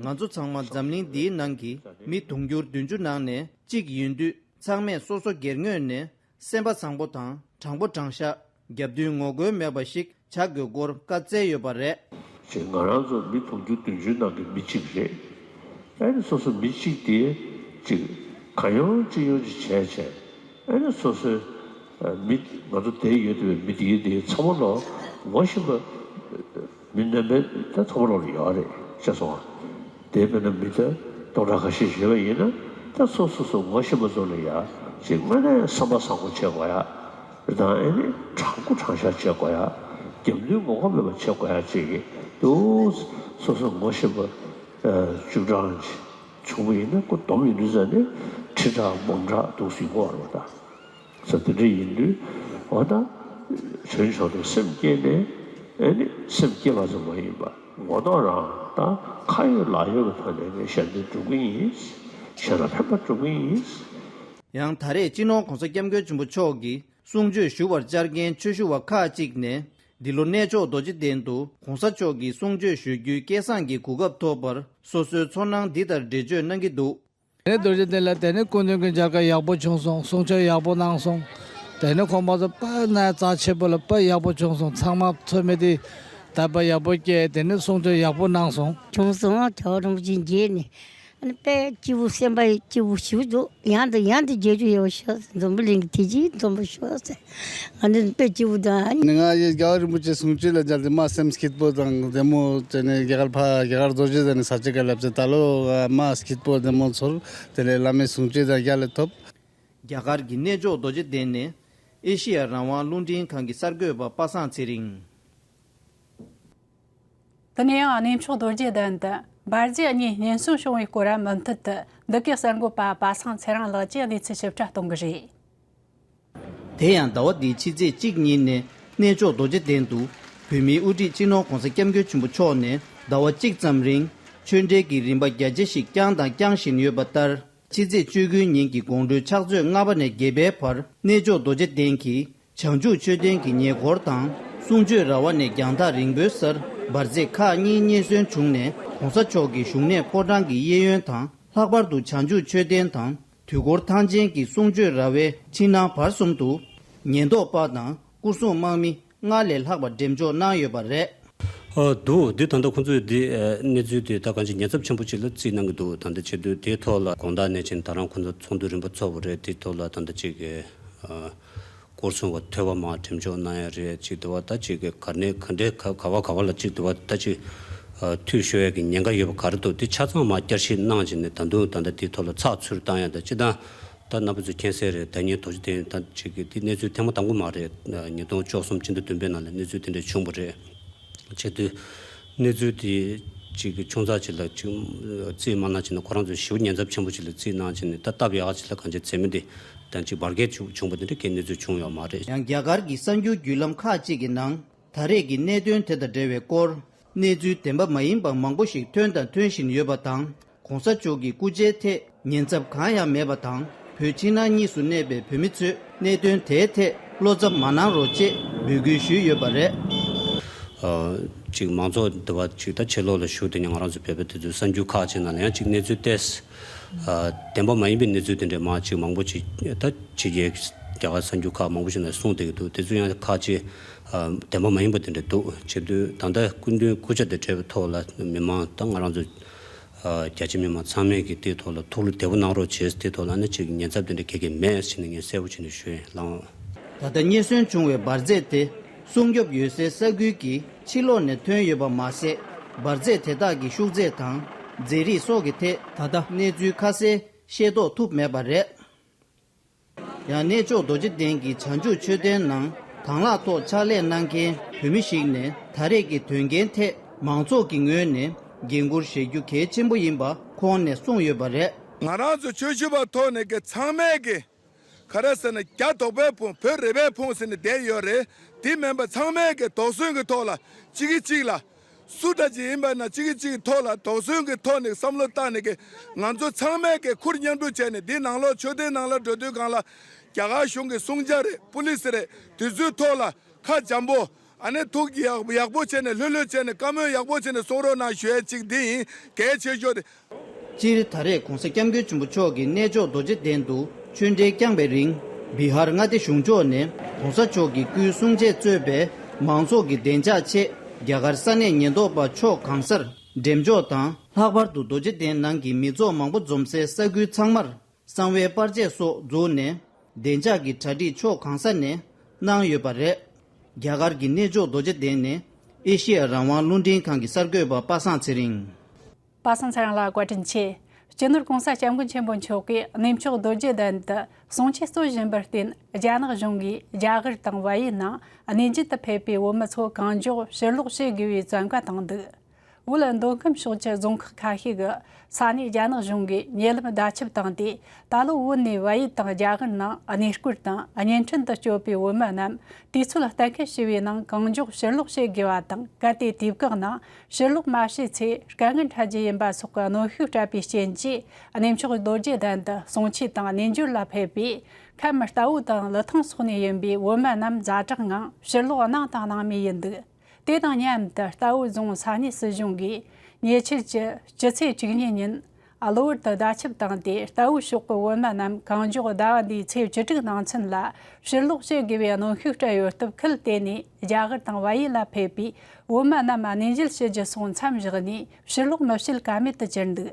ང་ཚོ་ཚང་མ་འཛམ་གླིང་འདིའི་ནང་གི་མི་དུང་ཕྱུར་བདུན་ཅུ་ནང་ནས་གཅིག་ཡིན་དུས་ཚང་མས་སོ་སོ་སྒེར་ངོས་ནས་སེམས་པ་བཟང་པོ་དང་དྲང་པོ་དྲང་བཞག་རྒྱབ་མདུན་ངོ་རྒོལ་མེད་པ་ཞིག་བྱ་དགོས་སྐོར་བཀའ་སྩལ་ཡོད་པ་རེད། ཅེས་ང་རང་ཚོ་མི་དུང་ཕྱུར་བདུན་ཅུ་ནང་གི་མི་གཅིག་རེད། ཨ་ནི་སོ་སོ་མི་གཅིག་དེ་གཅིག་གང་ཡོང་ཅི་ཡོང་ཅིག་བྱས་བྱས་ཨ་ནི་སོ་སོའི་མི་ང་ཚོ་དེ་ཡོད་བསྡད་པའི་མི་དེའི་དེའི་ཚང་མ་ལོ་ངོ་ཤེས་པ། མི་རྣམ་པའི་ད་ཚང་མ་ལོག་ལ་ཡོད་རེད་ཤེས་སོང་ང་། དེ་དཔེར་ན་མི་ད་སྟོང་ཕྲག་ཁ་ཤས་ཡོད་པ་ཡིན་ན་ད་སོ་སོ་སོ་ངོ་ཤེས་པ་ཚོ་ལ་ཡ་ཅིག་དངོས་གནས་བསམ་པ་བཟང་པོ་བྱེད་དགོས་ཡ། དང་ཨེ་ནི་དྲང་པོ་དྲང་བཞག་བྱེད་དགོས་ཡ། རྒྱབ་མདུན་ངོ་རྒོལ་མེད་པ་བྱེད་དགོས་ཡ་ཅིག་གི་འདུག་སོ་སོ་ངོ་ཤེས་པ་བཅུ་གྲངས་བྱུང་བ་ཡིན་ན་ཁོ་སྡོམ་ཡིན་དུས་ཙང་ནས་ཁྲི་ཕྲག་འབུམ་ཕྲག་འདུག་སེ་ཡོང་གི་ཡོད་རེད་པ་ད། ས་དེ་འདྲ་ཡིན་དུས་འོ་ད་བྱོན་ཆོག་དང་སེམས་བསྐྱེད་ནས་ཨེ་ནི་སེམས་བསྐྱེད་པ་ཙམ་མ་ཡིན་པ་ངོ་ཐོག་རང་ད་ཁ་ཡོད་ལག་ཡོད་པའི་ཐོག་ནས་ངས་ཞལ་འདོན་སྒྲུབ་ཀྱི་ཡིན། གཞན་ལ་ཕན་པ་སྒྲུབ་ཀྱི་ཡིན། ཡང་ད་རེས་སྤྱི་ནོར་༧གོང་ས་༧སྐྱབས་མགོན་ཆེན་པོ་མཆོག་གིས་གསུང་ཆོས་ཞུ་བར་བཅར་མཁན་ཆོས་ཞུ་བ་ཁག་ཅིག་ནས་འདི་ལོ་གནས་མཆོག་རྡོ་རྗེ་གདན་དུ་༧གོང་ས་མཆོག་གིས་གསུང་ཆོས་ཞུ་རྒྱུའི་སྐལ་བཟང་གི་གོ་སྐབས་ཐོབ་པར་སོ་སོའི་ཚོར་སྣང་འདི་ལྟར་འགྲེལ་བརྗོད་གནང་གི་འདུག་དེ་ནས་རྡོ་རྗེ་གདན་ལ་དེ་ནས་སྐུ་མདུན་གྱི་མཇལ་ཁ་ཡག་པོ་བྱུང་སོང་། གསུང་ཆོས་ཡག་པོ་གནང་སོང་། དེ་ནས་ཁོང་པ་ཚོ་དཔེ་གནས་རྩ་ཆེན་པོ་ལ་དཔེ་ཡག་པོ་བྱུང་སོང་། ཚང་མ་ཚོད་མེད་དེ་དད་པ་ཡག་པོ་སྐྱེས། དེ་ནས་གསུང་ཆོས་ཡག་པོ་གནང་སོང་། བྱུང་སོང་། རྒྱལ་བ་རིན་པོ་ཆེ་མཇལ་ནས་ ཨ་ནི་དཔེ་སྐྱིད་པོ་སེམས་པ་སྐྱིད་པོ་ཞིག་འདུག་ཡང་དང་ཡང་དུ་མཇལ་རྒྱུ་ཡོད་ཤག་འཛམ་བུ་གླིང་གི་དེ་ཅིག་འཛོམས་པོ་ཤོག་ཟེར། ང་འདི་དཔེ་སྐྱིད་པོ་དང་། ང་ཡི་རྒྱལ་བ་རིན་པོ་ཆེ་གསུང་ཆོས་ལ་མཇལ་ཏེ་མ་སེམས་སྐྱིད་པོ་དང་བདེ་མོ་བྱས་ནས། རྒྱ་གར་ཕ་རྒྱ་གར་རྡོ་རྗེ་གདན་ནས་ས་ཆ་ག་ལབ་ཚེ་ད་ལོ་མ་སྐྱིད་པོ་བདེ་མོ་ཚོར། དེ་ལས་བླ་མའི་གསུང་ཆོས་དང་རྒྱ་ལ་ཐོབ། རྒྱ་གར་གྱི་གནས་མཆོག་རྡོ་རྗེ་གདན་ནས་ཨེ་ཤེ་ཡ་རང་དབང་རླུང་འཕྲིན་ཁང་གི་གསར་འགོད་པ་པ་སངས་ཚེ་རིང་། དེ་ནས་ཡང་གནས་མཆོག་རྡོ་རྗེ་གདན་དུ་འབར་རྫས་གཉིས་ཉེན་སྲུང་བྱུང་བའི་སྐོར་མུ་མཐུད་དུ་འདི་གའི་གསར་འགོད་པ་པ་སངས་ཚེ་རིང་ལགས་ཀྱིས་གནས་ཚུལ་ཞིབ་ཕྲ་གཏོང་གི་རེད། དེ་ཡང་ཟླ་བ་འདིའི་ཕྱི་ཚེས་གཅིག་ཉིན་ནས་གནས་མཆོག་རྡོ་རྗེ་གདན་དུ་བོད་མིའི་དབུ་ཁྲིད་སྤྱི་ནོར་༧གོང་ས་༧སྐྱབས་མགོན་ཆེན་པོ་མཆོག་ནས་ཟླ་བ་གཅིག་ཙམ་རིང་ཆོས་འབྲེལ་གྱི་རིམ་པ་རྒྱ་ཆེ་ཞིག་བསྐྱངས་དང་བསྐྱང་བཞིན་ཡོད་པ་ལྟར། ཕྱི་ཚེས་བཅུ་དགུ་ཉིན་གྱི་དགོང་དྲོའི་ཕྱག་ཚོད་ལྔ་པ་ནས་བརྒྱད་པའི་བར་གནས་མཆོག་རྡོ་རྗེ་གདན་གྱི་བྱང་ཆུབ་མཆོད་རྟེན་གྱི་ཉེ་འཁོར་དང་གསུང་ཆོས་ར་བ་ནས་རྒྱང་ཐག་རིང་པོའི་སར་འབར་རྫས་ཁག་གཉིས་རྙེད་སོན་བྱུང་ནས། ༸གོང་ས་མཆོག་གི་བཞུགས་གནས་ཕོ་བྲང་གི་གཡས་གཡོན་དང་། ལྷག་པར་དུ་བྱང་ཆུབ་མཆོད་རྟེན་དང་དུས་འཁོར་ཐང་ཆེན་གྱི་གསུང་ཆོས་ར་བའི་ཕྱི་ནང་བར་གསུམ་དུ་ཉེན་རྟོག་པ་དང་སྐུ་སྲུང་དམག་མི་ལྔ་ལས་ལྷག་པ་འགྲེམས་འཇོག་གནང་ཡོད་པ་རེད། ཨ་འདུག་འདི་ད་ལྟ་ཁོང་ཚོས་འདི་ཨ་གནས་ཚུལ་དེ་ད་གང་ཅི་ཉེན་ཚབས་ཆེན་པོ་ཅིག་ལ་བརྩིས་གནང་གི་འདུག་ད་ལྟ་བྱེད་དུས་དེའི་ཐོག་ལ་དགོང་དག་ནས་ཕྱིན་ད་རང་ཁོང་ཚོ་ཚོགས་འདུ་རིམ་པ་ཚོགས་པ་རེད། དེའི་ཐོག་ལ་ད་ལྟ་ཅིག་གི་ཨ་སྐོར་སྲུང་བ་ཐོས་པ་མ་འགྲེམས་འཇོག་གནང་ཡ་རེད། ཅིག་དེ་བ་ད་ཅིག་གི་ག་ནས་ག་འདྲའི་ག་ག་བ་ག་བ་ལ་ཅིག་དེ་བ་ད་ཅིག་ཨ་འཐུས་ཤོར་ཡ་གི་ཉེན་ཁ་ཡོད་པ་ག་རེ་འདུག་དེ་ཆ་ཚང་མ་བསྐྱར་ཞིབ་གནང་བྱས་ནས་ད་དུང་ད་ལྟ་དེའི་ཐོག་ལ་ཚགས་ཚུད་བཏང་ཡ་ད་སྤྱི་བཏང་། ད་རྣམ་པ་ཚོས་མཁྱེན་གསལ་རེད། ད་ཉིན་རྡོ་རྗེ་གདན་ད་ཅིག་གི་དེ་གནས་ཚུལ་ཐེངས་མ་དང་པོ་མ་རེད། ཉིས་སྟོང་བཅུ་གསུམ་སྤྱི་ཟླ་བདུན་པའི་ནང་ལ་གནས་ཚུལ་དེ་འདྲ་བྱུང་བ་རེད། བྱེད་དུས་གནས་ཚུལ་དེ་ཅིག་གི་ཆུང་ཙག་ཅིག་ལ་ཅིག་རྩིས་མ་གནང་བྱས་ནས་ཁོ་རང་ཚོས་ཞེ་པོ་ཉེན་ཚབས་ཆེན་པོ་ཅིག་ལ་རྩིས་གནང་བྱས་ནས། ད་སྟབས་ཡག་ཅིག་ལ་གང་ཅི་མཛད་མི་དེ་ད་ཅིག་འབར་གས་བྱུང་བྱུང་བ་དེ་འདྲ་གའི་གནས་ཚུལ་བྱུང་ཡོད་མ་རེད། ཡང་རྒྱ་གར་གྱི་གསར་འགྱུར་བརྒྱུད་ལམ་ཁག་ཅིག་གི་ནང་། ད་རེས་ཀྱི་གནད་དོན་དེ་དང་འབྲེལ་བའི་སྐོར་གནས་ཚུལ་བདེན་པ་མ་ཡིན་པ་མང་པོ་ཞིག་ཐོན་དང་ཐོན་བཞིན་ཡོད་པ་དང་།༸གོང་ས་མཆོག་གི་སྐུ་ཕྱྭའི་ཐད་ཉེན་ཚབས་གང་ཡང་མེད་པ་དང་། བོད་ཕྱི་ནང་གཉིས་སུ་གནས་པའི་བོད་མི་ཚོས་གནད་དོན་དེའི་ཐད་བློ་འཚབ་མ་གནང་རོགས་ཅེས་འབོད་སྐུལ་ཞུས་ཡོད་པ་རེད། ཨ་ཅིག་མང་ཚོགས་འདི་བ་ཅིག་ད་ཕྱི་ལོགས་ལ་བཞུགས་དེ་ནས་ང་རང་ཚོ་བོད་པ་དེ་ཚོའི་གསར་འགྱུར་ཁག་ཅིག་ནང་ལ་ཡང་ཅིག་གནས་ཚུལ་ཏོག་ཙམ་ཨ་བདེན་པ་མ་ཡིན་པའི་གནས་ཚུལ་དེ་འདྲ་མང་ཅིག་མང་པོ་ཅིག་ད་ཕྱི་རྒྱལ་རྒྱ་གར་གསར་འགྱུར་ཁག་མང་པོ་ཞིག་ནས་གསུངས་བསྡད་ཀྱི་འདུག་དེ་ཚོ་ཡང་ཁག་ཅིག་ཨ་བདེན་པ་མ་ཡིན་པ་དེ་འདྲ་འདུག་བྱེད་དུས་ད་ལྟ་སྐུ་མདུན་སྐུ་ཕྱྭ་དང་འབྲེལ་བའི་ཐོག་ལ་མི་མང་དང་ང་རང་ཚོ་ཨ་རྒྱ་ཆེ་མི་མང་ཚང་མས་ཀྱིས་དེའི་ཐོག་ལ་ཐུགས་བློ་བདེ་པོ་གནང་རོགས་བྱས། དེའི་ཐོག་ལ་ནི་ཅིག་ཉེན་ཚབས་དེ་འདྲ་ག་གེ་མེད་ཟེར་ནས་ངས་གསལ་པོ་བྱས་ནས་ཞུ་ཡིན་ལགས། ད་ལྟ་རྙེད་སོན་བྱུང་བའི་འབར་རྫས་དེ་སྲུང་སྐྱོབ་ཡོད་སའི་ས་ཁུལ་གྱི་ཕྱི་ལོགས་ནས་ཐོན་ཡོད་པ་མ་ཟད། འབར་རྫས་དེ་དག་གི་ཤུགས་ཚད་དང་རྫས་རིགས་སོགས་ཀྱི་ཐད་ད་ལྟ་གནས་ཚུལ་ཁ་གསལ་ཤེས་རྟོགས་ཐུབ་མེད་པ་རེད། ཡང་གནས་མཆོག་རྡོ་རྗེ་གདན་གྱི་བྱང་ཆུབ་མཆོད་རྟེན་ནང་དང་བླངས་ཐོག་ཕྱག་ལས་གནང་མཁན་བོད་མི་ཞིག་ནས་ད་རེས་ཀྱི་དོན་རྐྱེན་ཐད་མང་ཚོགས་ཀྱི་ངོས་ནས་འགན་འཁུར་བཞེས་རྒྱུ་གལ་ཆེན་པོ་ཡིན་པ་ཁོང་ནས་གསུངས་ཡོད་པ་རེད། ང་རང་ཚོ་ཆོས་ཞུ་བ་ཐོག་ནས་ཀྱི་ཚང་མས་ཀྱི་ག་རེ་ཟེར་ན། རྒྱ་དོག་པའི་ཕུང་བོད་རིག་པའི་ཕུང་ཟེར་ནས་བསྡད་ཡོད་རེད། དེ་མིན་པ་ཚང་མས་ཀྱི་དོགས་ཟོན་གྱི་ཐོག་ལ་གཅིག་གིས་གཅིག་ལ། སུ་འདྲ་ཅིག་ཡིན་པ་ན་གཅིག་གིས་གཅིག་གི་ཐོག་ལ་དོགས་ཟོན་གྱི་ཐོག་ནས་བསམ་བློ་བཏང་ནས་ཀྱི་ང་ཚོ་ཚང་མས་ཀྱི་ཁུར་མཉམ་འཁྲུག་བྱས་ནས་འདི་ནང་ལོགས་ཆོས་སྡེ་ནང་ལ་འགྲོ་དུས་སྒང་ལ་རྒྱ་གར་གཞུང་གི་སྲུང་བྱ་རེད། པུ་ལི་སི་རེད། དེ་ཚོའི་ཐོག་ལ་ཁ་འཇམ་པོ། ཨ་ནི་ཐུགས་ཡག་ཡག་པོ་བྱས་ནས་ལྷོད་ལྷོད་བྱས་ནས་བཀའ་མོལ་ཡག་པོ་བྱས་ནས་གསུང་རོགས་གནང་ཞུ་ཡས་གཅིག་འདི་ཡིན། གལ་ཆེ་ཤོས་དེ། སྤྱིར་ད་རེས་༸གོང་ས་༸སྐྱབས་མགོན་ཆེན་པོ་མཆོག་གིས་གནས་མཆོག་རྡོ་རྗེ་གདན་དུ་ཆོས་འབྲེལ་བསྐྱངས་པའི་རིང་། བི་ཧར་མངའ་སྡེ་གཞུང་ཕྱོགས་ནས་༸གོང་ས་མཆོག་གི་སྐུའི་གསུང་ཆས་གཙོས་པའི་མང་ཚོགས་ཀྱི་བདེ་འཇགས་ཆེད་རྒྱ་གར་ས་གནས་ཉེན་རྟོག་པ་ཕྱོགས་གང་སར་འགྲེམས་འཇོག་དང་། ལྷག་པར་དུ་རྡོ་རྗེ་གདན་ནང་གི་མི་ཚོགས་མང་པོ་འཛོམས་སའི་ས་ཁུལ་ཚང་མར་གསང་བའི་པར་ཆས་སོགས་བཙུགས་ནས་བདེ་འཇགས་ཀྱི་གྲ་སྒྲིག་ཕྱོགས་གང་ས་ནས་གནང་ཡོད་པ་རེད། རྒྱ་གར་གྱི་གནས་མཆོག་རྡོ་རྗེ་གདན་ནས་ཨེ་ཤེ་ཡ་རང་དབང་རླུང་འཕྲིན་ཁང་གི་གསར་འགོད་པ་པ་སངས་ཚེ་རིང་། པ་སངས་ཚེ་རིང་ལགས་བཀའ་དྲིན་ཆེ། སྤྱི་ནོར་༸གོང་ས་༸སྐྱབས་མགོན་ཆེན་པོ་མཆོག་གིས་གནས་མཆོག་རྡོ་རྗེ་གདན་དུ་གསུང་ཆོས་གཙོ་བཞིན་པར་བརྟེན། རྒྱ་ནག་གཞུང་གིས་རྒྱ་གར་དང་བལ་ཡུལ་ནང་གནས་མཇལ་དུ་ཕེབས་པའི་བོད་མི་ཚོ་གང་མགྱོགས་ཕྱིར་ལོག་བྱེད་དགོས་པའི་བཙན་བཀའ་བཏང་འདུག་བོད་མདོ་ཁམས་ཕྱོགས་ཀྱི་རྫོང་ཁག་ཁ་ཤས་ཀྱི་ས་གནས་རྒྱ་ནག་གཞུང་གིས་ཉེ་ལམ་བརྡ་ཁྱབ་བཏང་སྟེ། ད་ལོ་བོད་ནས་བལ་ཡུལ་དང་རྒྱ་གར་ནང་གནས་སྐོར་དང་བརྙན་འཕྲིན་དུ་སྤྱོད་པའི་བོད་མི་རྣམས་དུས་ཚོད་གཏན་འཁེལ་བྱས་པའི་ནང་གང་མགྱོགས་ཕྱིར་ལོག་བྱེད་དགོས་པ་དང་། གལ་ཏེ་དུས་བཀག་ནང་ཕྱིར་ལོག་མ་བྱས་ཚེ་དཀའ་ངལ་འཕྲད་རྒྱུ་ཡིན་པ་སོགས་ཀྱི་གནོན་ཤུགས་སྤྲད་པའི་རྐྱེན་གྱིས། གནས་མཆོག་རྡོ་རྗེ་གདན་དུ་གསུང་ཆོས་དང་གནས་མཇལ་ལ་ཕེབས་པའི་ཁམས་རྟའུ་དང་ལི་ཐང་སོགས་ནས་ཡིན་པའི་བོད་མི་རྣམས་ཛ་དྲག་ངང་ཕྱིར་ལོག་གནང་དང་གནང་མུས་ཡིན་འདུག་དེ་དང་མཉམ་དུ་རྟའུ་རྫོང་ས་གནས་སྲིད་གཞུང་གིས་ཉེ་ཆར་གྱི་སྤྱི་ཚེས་བཅུ་གཉིས་ཉིན་གློ་བུར་དུ་བརྡ་ཁྱབ་བཏང་སྟེ། རྟའུ་ཕྱོགས་ཀྱི་བོད་མི་རྣམས་གང་མགྱོགས་ཟླ་བ་འདིའི་ཚེས་བཅུ་དྲུག་ནང་ཚུན་ལ་ཕྱིར་ལོག་བྱེད་དགོས་པའི་གནོན་ཤུགས་སྤྲད་ཡོད་སྟབས། ཁུལ་དེ་ནས་རྒྱ་གར་དང་བལ་ཡུལ་ལ་ཕེབས་པའི་བོད་མི་རྣམས་གནས་མཇལ་ཞུ་རྒྱུ་སོགས་མཚམས་བཞག་ནས་ཕྱིར་ལོག་མི་བྱེད་ཀ་མེད་དུ་གྱུར་འདུག་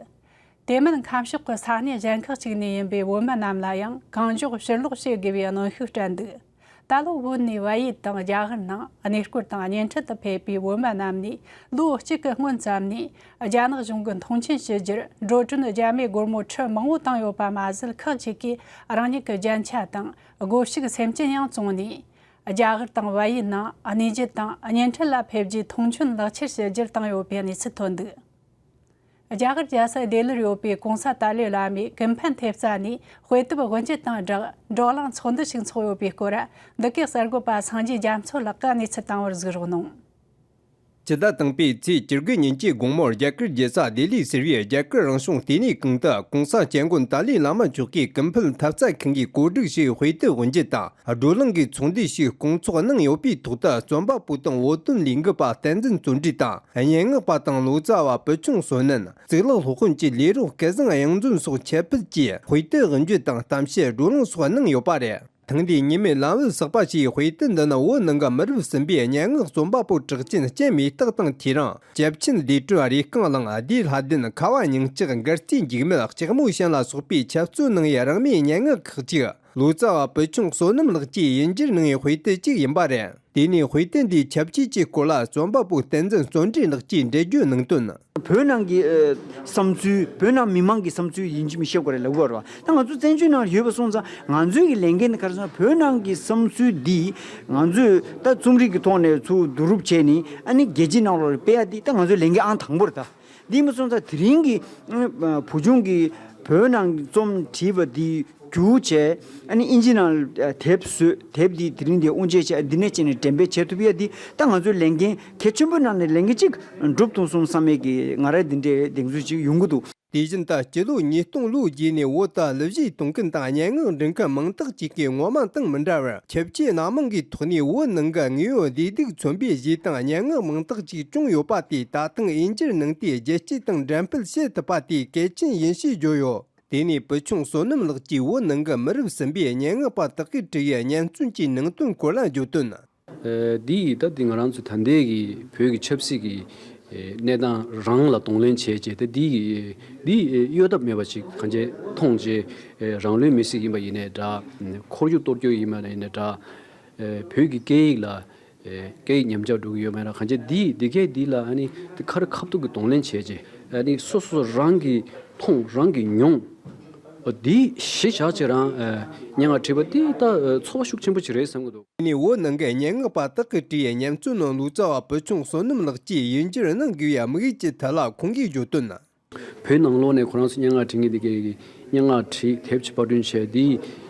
དེ་མིན་ཁམས་ཕྱོགས་ཀྱི་ས་གནས་གཞན་ཁག་ཅིག་ནས་ཡིན་པའི་བོད་མི་རྣམས་ལ་ཡང་གང་མགྱོགས་ཕྱིར་ལོག་བྱེད་དགོས་པའི་གནོན་ཤུགས་སྤྲད་འདུག་ད་ལོ་བོད་ནས་བལ་ཡུལ་དང་རྒྱ་གར་ནང་གནས་སྐོར་དང་བརྙན་འཕྲིན་དུ་ཕེབས་པའི་བོད་མི་རྣམས་ནས་ལོ་གཅིག་གི་སྔོན་ཙམ་ནས་རྒྱ་ནག་གཞུང་གིས་མཐོང་ཆེན་ཞུ་རྒྱུར་འགྲོ་གྲོན་རྒྱ་མིའི་སྒོར་མོ་ཁྲི་མང་བོ་བཏང་ཡོད་པ་མ་ཟད། ཁག་ཅིག་གིས་རང་ཉིད་ཀྱི་རྒྱན་ཆ་དང་སྒོ་ཕྱུགས་སེམས་ཅན་ཡང་བཙོངས་ནས། རྒྱ་གར་དང་བལ་ཡུལ་ནང་གནས་མཇལ་དང་བརྙན་འཕྲིན་ལ་ཕེབས་རྒྱུའི་མཐོང་ཆེན་ལག་ཁྱེར་ཞུ་རྒྱུར་བཏང་ཡོད་པའི་གནས་ཚུལ་ཐོན་འདུག་རྒྱ་གར་རྒྱལ་ས་ལྡི་ལིར་ཡོད་པའི་གོང་ས་ཏཱ་ལའི་བླ་མའི་ཀུན་ཕན་ཐེབས་རྩ་ནས་དཔེ་དེབ་དབུ་འབྱེད་དང་སྦྲགས་བགྲོ་གླེང་ཚོགས་འདུ་ཞིག་འཚོགས་ཡོད་པའི་སྐོར། འདི་གའི་གསར་འགོད་པ་སངས་རྒྱས་རྒྱ་མཚོ་ལགས་ཀྱིས་གནས་ཚུལ་བཏང་བར་གཟིགས་རོགས་གནང་། སྤྱི་ཟླ་དང་པོའི་ཚེས་བཅུ་དགུ་ཉིན་གྱི་དགོང་མོར་རྒྱ་གར་རྒྱལ་ས་ལྡི་ལིར་ཟེར་བའི་རྒྱ་གར་རང་བྱུང་ལྟེ་གནས་ཁང་དུ་གོང་ས་སྐྱབས་མགོན་ཏཱ་ལའི་བླ་མ་མཆོག་གིས་ཀུན་ཕན་ཐེབས་རྩ་ཁང་གིས་གོ་སྒྲིག་བྱས་པའི་དཔེ་དེབ་དབུ་འབྱེད་དང་། བགྲོ་གླེང་གི་ཚོགས་འདུ་ཞིག་སྐོང་ཚོགས་གནང་ཡོད་པའི་ཐོག་ཏུ། རྩོམ་པ་པོ་དང་བོད་དོན་ལས་འགུལ་པ་བསྟན་འཛིན་བརྩོན་འགྲུས་དང་། སྙན་ངག་པ་དང་ལོ་ཙཱ་བ་བུ་ཆུང་བསོད་ནམས། གཙུག་ལག་སློབ་དཔོན་གྱི་ལས་རོགས་སྐལ་བཟང་གཡང་འཛོམས་སོགས་ཁྱད་ཕུད་ཀྱིས་དཔེ་དེབ་དབུ་འབྱེད་དང་གཏམ་བཤད། བགྲོ་གླེང་སོགས་གནང་ཡོད་པ་རེད། ཐེངས་འདིའི་ཉི་མའི་ལམ་བུ་གསར་པ་ཞེས་པའི་དཔེ་དེབ་འདི་ནི་བོད་ནང་གི་མི་རབས་གསུམ་པའི་སྙན་ངག་རྩོམ་པ་པོ་གྲགས་ཅན་སྤྱན་མེ་སྟག་དང་ཐེའུ་རང་། སྐྱབས་ཆེན་བདེ་སྤྲུལ་རེ་རྐང་གླིང་། བདེ་ལྷ་ལྡན། ཁ་བ་སྙིང་ལྕགས། མགར་རྩེའི་འཇིགས་མེད། ལྕགས་མོ་ཞིང་ལ་སོགས་པས་ཁྱབ་བསྒྲགས་གནང་བའི་རིང་མིན་སྙན་ངག་ཁག་ཅིག་ལོ་ཙཱ་བ་བུ་ཆུང་བསོད་ནམས་ལགས་ཀྱིས་དབྱིན་ཇིར་གནང་བའི་དཔེ་དེབ་ཅིག་ཡིན་པ་རེད། དེ་ནས་དཔེ་དེབ་འདིའི་ཁྱབ་ཆེས་ཀྱི་སྐོར་ལ་རྩོམ་པ་པོ་བསྟན་འཛིན་བརྩོན་འགྲུས་ལགས་ཀྱིས་འགྲེལ་བརྗོད་གནང་དོན། བོད་ནང་གི་ཨ་བསམ་ཚུལ། བོད་ནང་མི་མང་གི་བསམ་ཚུལ་ཡིན་གཅིག་མིན་གཅིག་བཤད་དགོས་རེད་ལབ་དགོས་རེད་བ། ད་ང་ཚོ་བཙན་བྱོལ་ནང་ཡོད་པ་སོང་ཙང་ང་ཚོའི་གི་ལས་འགན་ནི་ག་རེ་ཟེར་ན། བོད་ནང་གི་བསམ་ཚུལ་འདི་ང་ཚོས་ད་རྩོམ་རིག་གི་ཐོག་ནས་ཚུར་བསྡུ་རུབ་བྱས་ནས་ཨ་ནི་རྒྱལ་སྤྱིའི་ནང་ལོགས་ལ་སྤེལ་ཡ་འདི་ད་ང་ཚོའི་ལས་འགན་ཨང་དང་པོ་རེད། ད་འདི་མ་སོང་ཙང་དེ་རིང་གི་ཨ་བུ་ཆུང་གིས་བོད་ནང་གི་རྩོམ་བྲིས་པ་འདི་བསྒྱུར་བྱས། ཨ་ནི་དབྱིན་ཇི་ནང་དེབ་བཟོས། དེབ་འདི་དེ་རིང་འདི་དབུ་འབྱེད་བྱས། འདི་ནས་བྱས་ནས་འགྲེམས་སྤེལ་བྱེད་ཐུབ་ཡ་འདི་ད་ང་ཚོའི་ལས་འགན་གལ་ཆེན་པོའི་ནང་ནས་ལས་འགན་གཅིག་འགྲུབ་ཐུབ་སོང་བསམ་ཡས་ཀྱི་ང་རང་འདི་འདྲའི་གདེང་ཚོད་ཅིག་ཡོང་གི་འདུག་དེ་བཞིན་ད་སྤྱི་ལོ་ཉིས་སྟོང་ལོའི་རྗེས་ནས་བོད་དུ་གླུ་གཞས་གཏོང་མཁན་དང་སྙན་ངག་འབྲི་མཁན་མང་དག་ཅིག་གིས་ངོ་མ་དང་མི་འདྲ་བར་ཁྱབ་ཆེའི་སྣ་མང་གི་ཐོག་ནས་བོད་ནང་གི་དངོས་ཡོད་བདེ་སྡུག་མཚོན་པའི་གཞས་དང་སྙན་ངག་མང་དག་ཅིག་བྱུང་ཡོད་པ་དེ་ད་ཐེངས་དབྱིན་ཇིར་གནང་སྟེ་རྒྱལ་སྤྱི་དང་འགྲེམས་སྤེལ་བྱེད་ཐུབ་པ་དེ་གལ་ཆེན་ཡིན་ཞེས་བརྗོད་ཡོད། དེ་ནས་བུ་ཆུང་བསོད་ནམས་ལགས་ཀྱིས་བོད་ནང་གི་མི་རབས་གསུམ་པའི་སྙན་ངག་པ་དག་གིས་བྲིས་པའི་སྙན་རྩོམ་གྱི་ནང་དོན་སྐོར་ལ་བརྗོད་དོན། ཨ་འདི་ཡིས་ད་འདི་ང་རང་ཚོ་ད་ལྟའི་གི་བོད་ཀྱི་ཆབ་སྲིད་ཀྱི་ཨེ་གནས་སྟངས་རང་ལ་གདོང་ལེན་བྱས་རྗེས། ད་འདི་ཡི་འདི་ཨེ་གཡོལ་ཐབས་མེད་པ་ཞིག་གང་ཅི་མཐོང་རྗེས། ཨེ་རང་ལུས་མེར་སྲེག་ཡིན་པ་ཡིན་ནའི་འདྲ། ཁོར་ཡུག་གཏོར་སྐྱོན་ཡིན་པ་ཡིན་ནའི་འདྲ། ཨེ་བོད་ཀྱི་སྐད་ཡིག་ལ་ཨེ་སྐད་ཡིག་ཉམས་ཆག་འགྲོ་གི་ཡོད་མེད་ལ། གང་ཅི་འདི་འདི་གས་འདི་ལ་ཨ་ནི་འདི་ཁ་རི་ཁ་ཐུག་གི་གདོང་ལེན་བྱས་རྗེས། ཨ་ནི་སོ་སོ་རང་གིས་མཐོང་། རང་གིས་མྱོང་། འོ་འདི་གཞི་བཞག་བྱས་རང་ཨ་སྙན་ངག་བྲིས་པ་འདི་ད་ཨ་ཚོར་བ་ཤུགས་ཆེན་པོ་ཅིག་རེད་བསམ་གྱི་འདུག་དེ་ནས་བོད་ནང་གི་སྙན་ངག་པ་དག་གིས་བྲིས་པའི་སྙན་རྩོམ་ནང་ལོ་ཙཱ་བ་བུ་ཆུང་བསོད་ནམས་ལགས་ཀྱིས་དབྱིན་ཇིར་གནང་དགོས་པའི་དམིགས་ཡུལ་གྱི་ཐད་ལ་ཁོང་གིས་བརྗོད་དོན། བོད་ནང་ལོགས་ནས་ཁོ་རང་ཚོ་སྙན་ངག་བྲིས་མཁན་དེ་གས་ཀྱིས་སྙན་ངག་བྲིས། དེབ་ཅིག་པར་སྐྲུན་བྱས། འདི་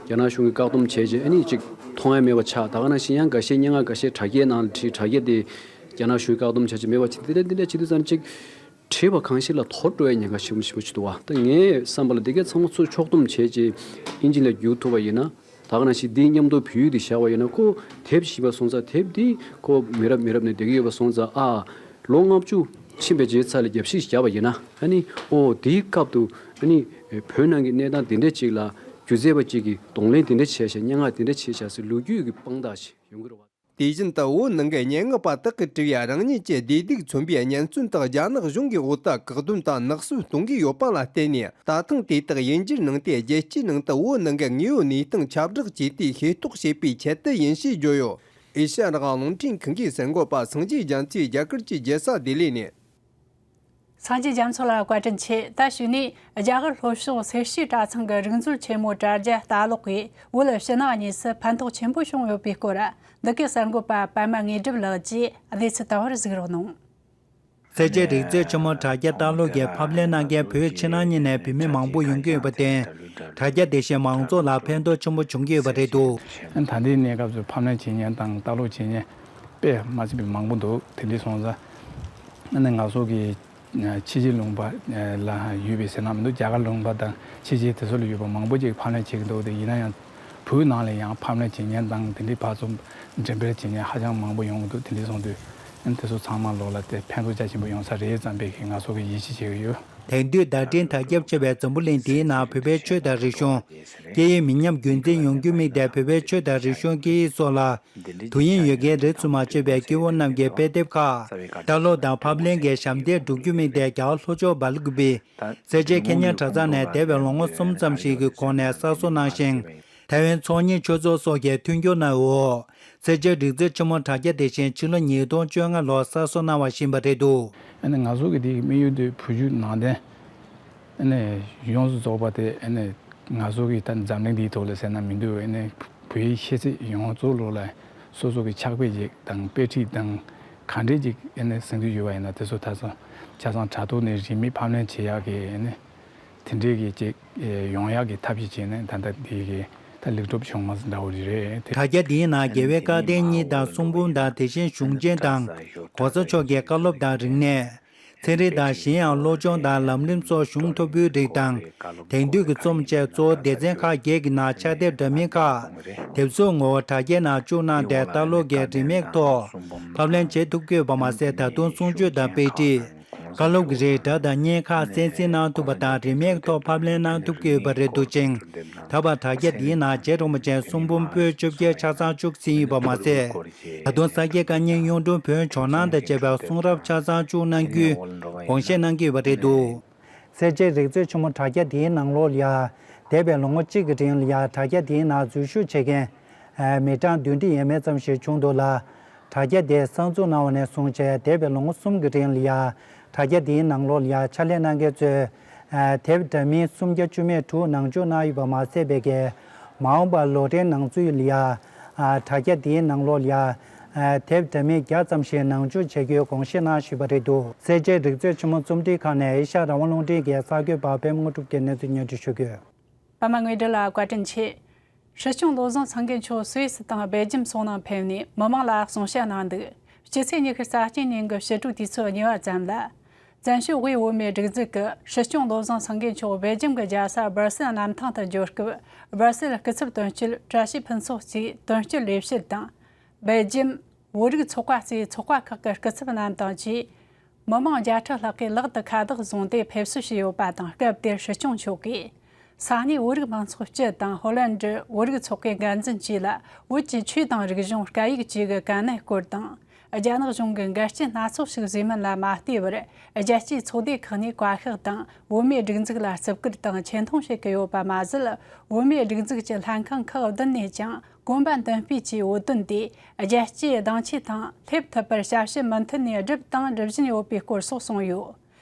རྒྱ་ནག་གཞུང་གིས་བཀག་སྡོམ་བྱས་རྗེས་ཨ་ནི་ཅིག་མཐོང་ཡ་མེད་པ་ཆགས། ད་ག་ནང་བཞིན་ཡང་འགའ་ཤས་སྙན་ངག་འགའ་ཤས་དྲ་རྒྱའི་ནང་ལ་བྲིས། དྲ་རྒྱ་དེ་རྒྱ་ནག་གཞུང་གིས་བཀག་སྡོམ་བྱས་རྗེས་མེད་པ་བྱས། འདི་འདྲ་འདི་འདྲ་བྱེད་དུས་ཙམ་ཅིག་བྲིས་པ་གང་ཞིག་ལ་དོར་འགྲོ་ཡ་ཉེན་ཁ་ཆེན་པོ་ཆེན་པོ་ཅིག་འདུག་བ། ད་ངའི་བསམ་པ་ལ་འདི་གས་ཚང་མ་ཚུར་ཕྱོགས་བསྡོམས་བྱས་རྗེས་དབྱིན་ཇི་ལ་བསྒྱུར་ཐུབ་པ་ཡིན་ན། ད་ག་ནང་བཞིན་འདིའི་མཉམ་དུ་བོད་ཡིག་འདི་བཞག་པ་ཡིན་ན། ཁོ་དེབ་ཞིག་པ་སོང་ཙང་དེབ་འདི་ཁོ་མི་རབས་མི་རབས་ནས་བསྡད་ཀྱི་ཡོད་པ་སོང་ཙང་། ཨ་ལོ་ལྔ་བཅུ་ཕྱིན་པའི་རྗེས་ཚར་ལ་རྒྱབ་བཤིག་བཞག་པ་ཡིན་ན། ཨ་ནི་ཨོ་དེའི་སྐབས་དུ་ཨ་ནི་བོད་ནང་གི་གནས་སྟངས་འདི་འདྲ་ཅིག་ལ་སྒྱུ་རྩལ་པ་ཅིག་གིས་གདོང་ལེན་འདི་འདྲ་བྱས་ཤག་སྙན་ངག་འདི་འདྲ་བྱས་ཤག་ཟེར་ལོ་རྒྱུས་ཀྱི་དཔང་རྟགས་ཤིག་ཡོང་གི་རེད་བ། དེ་བཞིན་དུ་བོད་ནང་གི་སྙན་ངག་པ་དག་གིས་བྲིས་པའི་རང་ཉིད་ཀྱི་བདེ་སྡུག་མཚོན་པའི་སྙན་རྩོམ་དག་རྒྱ་ནག་གཞུང་གིས་བོད་དུ་བཀག་སྡོམ་དང་ནག་གསུབ་གཏོང་གི་ཡོད་པ་ལ་བརྟེན་ནས། ད་ཐེངས་དེ་དག་དབྱིན་ཇིར་གནང་སྟེ་རྒྱལ་སྤྱིའི་ནང་དུ་བོད་ནང་གི་དངོས་ཡོད་གནས་སྟངས་ཁྱབ་བསྒྲགས་བྱས་ཏེ་ཤེས་རྟོགས་བྱེད་པའི་ཆེད་དུ་ཡིན་ཞེས་བརྗོད་ཡོད། ཨེ་ཤ་ཡ་རང་དབང་རླུང་འཕྲིན་ཁང་གི་གསར་འགོད་པ་སངས་རྒྱས་རྒྱ་མཚོས་རྒྱ་གར་གྱི་རྒྱལ་ས་ལྡི་ལི་ནས། སངས་རྒྱས་རྒྱ་མཚོ་ལ་བཀའ་དྲིན་ཆེ། ད་གཞུག་ནས་རྒྱ་གར་ལྷོ་ཕྱོགས་སེར་བྱེས་གྲྭ་ཚང་གི་རིག་མཛོད་ཆེན་མོའི་དྲ་རྒྱ་ལྟ་ཀློག་གིས་བོད་ཕྱི་ནང་གཉིས་སུ་ཕན་ཐོགས་ཆེན་པོ་བྱུང་ཡོད་པའི་སྐོར། འདི་གའི་གསར་འགོད་པ་པད་མ་དངོས་གྲུབ་ལགས་ཀྱིས་གནས་ཚུལ་བཏང་བར་གཟིགས་རོགས་གནང་། སེར་བྱེས་རིག་མཛོད་ཆེན་མོའི་དྲ་རྒྱ་ལྟ་ཀློག་གིས་ཕབ་ལེན་གནང་མཁན་བོད་ཕྱི་ནང་གཉིས་ནས་བོད་མི་མང་པོ་ཡོང་གི་ཡོད་པར་བརྟེན། དྲ་རྒྱ་དེ་བཞིན་མང་ཚོགས་ལ་ཕན་ཐོགས་ཆེན་པོ་བྱུང་གི་ཡོད་པ་རེད་འདུག་ད་ལྟའི་གནས་སྐབས་སུ་ཕབ་ལེན་བྱེད་མཁན་དང་ལྟ་ཀློག་བྱེད་མཁན་དཔེ་མ་སྲིད་པའི་མང་པོ་འདུག་དེ་འདྲ་སོང་ཙང་། ཨ་ནི་ང་ཚོ་གི་ཕྱི་རྒྱལ་ལུང་པ་ལ་ཡོད་པའི་ཟེར་ན་མི་འདུག་རྒྱ་གར་ལུང་པ་དང་ཕྱི་རྒྱལ་དེ་ཚོ་ལ་ཡོད་པ་མང་པོ་ཅིག་ཕབ་ལེན་བྱེད་ཀྱི་འདུག་དེ་ཡིན་ན་ཡང་བོད་ནང་ལ་ཡང་ཕབ་ལེན་བྱེད་མཁན་དང་དེ་འདྲའི་ཕར་ཚུར་འགྲེམས་སྤེལ་བྱེད་མཁན་ཧ་ཅང་མང་པོ་ཡོང་གི་འདུག་དེ་འདྲ་སོང་དུས་ཨ་ནི་དེ་ཚོ་ཚང་མ་ལོག་ལ་དེ་ཕན་ཐོགས་རྒྱ་ཆེན་པོ་ཡོང་ས་རེད་བསམ་པའི་གི་ང་ཚོ་གི་ཡིད་ཆེས་བྱེད་ཀྱི་ཡོད། དེང་དུས་བརྡ་འཕྲིན་དར་ཁྱབ་ཆེ་བའི་འཛམ་བུ་གླིང་འདིའི་ནང་བོད་པའི་ཆོས་དང་རིག་གཞུང་། སྐད་ཡིག་མི་ཉམས་རྒྱུན་འཛིན་ཡོང་རྒྱུ་དམིགས་ཏེ། བོད་པའི་ཆོས་དང་རིག་གཞུང་སྐད་ཡིག་སོགས་ལ་དུས་ཡུན་ཡོད་མཁན་རིས་སུ་མ་ཆད་པའི་སྐྱེ་བོ་རྣམས་ཀྱི་དཔེ་དེབ་ཁག་ལྟ་ཀློག་དང་ཕབ་ལེན་གྱི་ཞབས་འདེགས་སྒྲུབ་རྒྱུ་དམིགས་ཏེ། རྒྱ་གར་ལྷོ་ཕྱོགས་སྦེལ་ཀུ་པེ་སེར་བྱེས་ཁེ་ཉན་གྲྭ་ཚང་ནས་འདས་པའི་ལོ་ངོ་གསུམ་ཙམ་ཞིག་གི་གོང་ནས་གསར་བཟོ་གནང་ཞིང་། ཐའེ་ཝན་ཚོགས་གཉིས་ཆོས་ཚོགས་སོགས་ཀྱིས་མཐུན་འགྱུར་གནང་ཡོད། སེར་བྱེས་རིག་རྩལ་ཆེན་མོ་དྲ་རྒྱ་དེ་བཞིན་ཕྱི་ལོ་ཉིས་སྟོང་བཅོ་ལྔ་ལོར་གསར་བཟོ་གནང་བ་བཞིན་པ་རེད་འདུག་ཨ་ནི་ང་ཚོ་གི་དེའི་དམིགས་ཡུལ་དེ་བོད་བརྒྱུད་ནང་བསྟན་ཨ་ནི་ཡོངས་སུ་རྫོགས་པ་དེ་ཨ་ནི་ང་ཚོ་གི་ད་འཛམ་གླིང་འདིའི་ཐོག་ལ་ཟེར་ན་མི་འདུག་ཨ་ནི་བོད་ཡིག་ཤེས་ཚད་ཡོངས་རྫོགས་ལོག་ལ་སོ་སོ་གི་ཕྱག་དཔེ་ཅིག་དང་དཔེ་ཁྲིད་དང་ག་འདྲས་ཅིག་ཨ་ནི་ཟིན་གྱི་ཡོད་པ་ཡིན་ན། དེ་ཚོ་ད་ཚོ་ཆ་ཚང་དྲ་ཐོག་ནས་རིན་མེད་ཕབ་ལེན་བྱེད་ཡག་གི་ཨ་ནི་དེ་འདྲས་ཀྱི་ཅིག་ཡོང་ཡག་གི་ཐབས་ཤེས་བྱས་ནས་ད་ལྟ་འདི་གི་ད་ལེགས་གྲུབ་བྱུང་བ་འདྲ་བོ་རེད། དྲ་རྒྱ་འདིའི་ནང་རྒྱལ་བའི་བཀའ་བསྟན་གཉིས་དང་གསུང་འབུམ་དང་། དེ་བཞིན་གཞུང་ཆེན་དང་གོང་ས་མཆོག་གི་བཀའ་སློབ་དང་རིག་གནས། ཚན་རིག་དང་གཞན་ཡང་བློ་སྦྱོང་དང་ལམ་རིམ་སོགས་གཞུང་མཐོ་པོའི་རིགས་དང་། དེང་དུས་ཀྱི་རྩོམ་བཅས་གཙོ་བོ་སྡེ་ཚན་ཁག་བརྒྱད་ཀྱི་ནང་ཕྱག་དེབ་འདྲ་མིན་ཁག་དེབ་གཟུགས་ངོ་བོ་དྲ་རྒྱའི་ནང་བཅུག་གནང་སྟེ། ལྟ་ཀློག་གི་རིན་མེད་ཐོག་ཕབ་ལེན་བྱེད་ཐུབ་ཀྱི་ཡོད་པ་མ་ཟད། ད་དུང་གསུང་ཆོས་དང་དཔེ་ཁྲིད། བཀའ་སློབ་ཀྱི་རིགས་སྒྲ་དང་བརྙན་ཁག་གསན་གཟིགས་གནང་ཐུབ་པ་དང་། རིན་མེད་ཐོག་ཕབ་ལེན་གནང་ཐུབ་ཀྱི་ཡོད་པ་རེད་འདུག་ཅིང་། ད་བར་དྲ་རྒྱ་འདིའི་ནང་རྗེ་རིན་པོ་ཆེའི་གསུང་འབུམ་པོད་བཅོ་བརྒྱད་ཆ་ཚང་བཅུག་ཟིན་ཡོད་པ་མ་ཟད། ད་དུང་ས་སྐྱའི་བཀའ་རྙིང་གཡུང་དྲུང་བོན་ཇོ་ནང་དང་བཅས་པའི་གསུང་རབ་ཆ་ཚང་བཅུག་གནང་རྒྱུའི་དགོངས་བཞེས་གནང་གི་ཡོད་པ་རེད་འདུག་སེར་བྱེས་རིག་རྩལ་ཆེན་མོ་དྲ་རྒྱ་འདིའི་ནང་ལོགས་ལ་ཡ། འདས་པའི་ལོ་ངོ་གཅིག་གི་རིང་ལ་ཡ། དྲ་རྒྱ་འདིའི་ནང་འཛུལ་ཞུགས་བྱེད་མཁན་མི་གྲངས་བདུན་ཁྲི་ཡས་མས་ཙམ་ཞིག་བྱུང་འདུག་ལ། དྲ་རྒྱ་དེ་གསར་འཛུགས་གནང་བ་ནས་བཟུང་བྱས། འདས་པའི་ལོ་ངོ་གསུམ་གྱི་རིང་ལ་ཡ། དྲ་རྒྱ་དེའི་ནང་ལོགས་ལ་ཡ་ཕྱག་ལས་གནང་མཁན་ཚོས་དེབ་འདྲ་མིན་སུམ་བརྒྱ་བཅུ་མེད་དྲུག་ནང་འཇུག་གནང་ཡོད་པ་མ་ཟད། བོད་སྐད་མ་འོངས་པ་ལོ་རེའི་ནང་ཚུད་ལ་ཡ། དྲ་རྒྱ་དེའི་ནང་ལོགས་ལ་ཡ། དེབ་འདྲ་མིན་བརྒྱ་ཙམ་ཞིག་ནང་འཇུག་བྱེད་རྒྱུའི་དགོངས་བཞེས་གནང་བཞིན་པ་རེད་འདུག་སེར་བྱེས་རིག་རྩལ་ཆེན་མོ་རྩོམ་སྒྲིག་ཁང་ནས་ཨེ་ཤ་རང་དབང་རླུང་འཕྲིན་གྱི་གསར་འགོད་པ་པད་མ་དངོས་གྲུབ་ཀྱིས་གནས་ཚུལ་སྙན་སྒྲོན་ཞུ་གི་ཡོད། པད་མ་དངོས་གྲུབ་ལགས་བཀའ་དྲིན་ཆེ། སྲིད་སྐྱོང་བློ་བཟང་སེང་གེ་མཆོག་སུད་སི་དང་སྦེལ་ཇམ་སོགས་ནང་ཕེབས་ནས་མི་མང་ལ་གསུང་བཤད་གནང་འདུག་སྤྱི་ཚེས་ཉི་ཤུ་རྩ་གཅིག་ཉིན་གྱི་ཕྱི་དྲོའི་དུས་ཚོད་གཉིས་པ་ཙམ་ལ། བཙན་བྱོལ་བོད་མིའི་སྒྲིག་འཛུགས་ཀྱིས་སྲིད་སྐྱོང་བློ་བཟང་སེང་གེ་མཆོག་སྦེལ་ཇམ་གྱི་རྒྱལ་ས་སྦར་སེལ་གནམ་ཐང་དུ་འབྱོར་སྐབས། སྦར་སེལ་སྐུ་ཚབ་དོན་གཅོད་བཀྲ་ཤིས་ཕུན་ཚོགས་གཙོས་དོན་གཅོད་ལས་བྱེད་དང་། སྦེལ་ཇམ་བོད་རིགས་ཚོགས་པ་གཙོས་ཚོགས་པ་ཁག་གི་སྐུ་ཚབ་རྣམས་དང་བཅས། མི་མང་བརྒྱ་ཕྲག་ལྷག་གིས་ལག་ཏུ་ཁ་བཏགས་བཟུང་སྟེ་ཕེབས་བསུ་བྱས་ཡོད་པ་དང་། སྐབས་དེར་སྲིད་སྐྱོང་མཆོག་གིས་ས་གནས་བོད་རིགས་མང་ཚོགས་སྤྱི་དང་ཧོ་ལན་ཌི་བོད་རིགས་ཚོགས་པའི་འགན་འཛིན་བཅས་ལ་བོད་ཀྱི་ཆོས་དང་རིག་གཞུང་སྐད་ཡིག་བཅས་ཀྱི་དཀའ་གནད་སྐོར་དང་། རྒྱ་ནག་གཞུང་གིས་འགལ་རྐྱེན་སྣ་ཚོགས་ཤིག་བཟོས་མིན་ལ་མ་ལྟོས་པར། རྒྱལ་སྤྱིའི་ཚོགས་སྡེ་ཁག་ནས་བཀའ་ཤག་དང་བོད་མིའི་སྒྲིག་འཛུགས་ལ་བརྩི་བཀུར་དང་ཆེ་མཐོང་བྱེད་ཀྱི་ཡོད་པ་མ་ཟད། བོད་མིའི་སྒྲིག་འཛུགས་ཀྱི་ལྷན་ཁང་ཁག་བདུན་ནས་ཀྱང་གོམ་པ་མདུན་སྤོས་ཀྱིས་འོས་བསྡུ་འདི་རྒྱལ་སྤྱིའི་གདེང་ཆའི་སྟེང་སླེབས་ཐུབ་པར་ཞབས་ཕྱི་མུ་མཐུད་ནས་བསྒྲུབས་དང་སྒྲུབ་བཞིན་ཡོད་པའི་སྐོར་སོགས་གསུངས་ཡོད།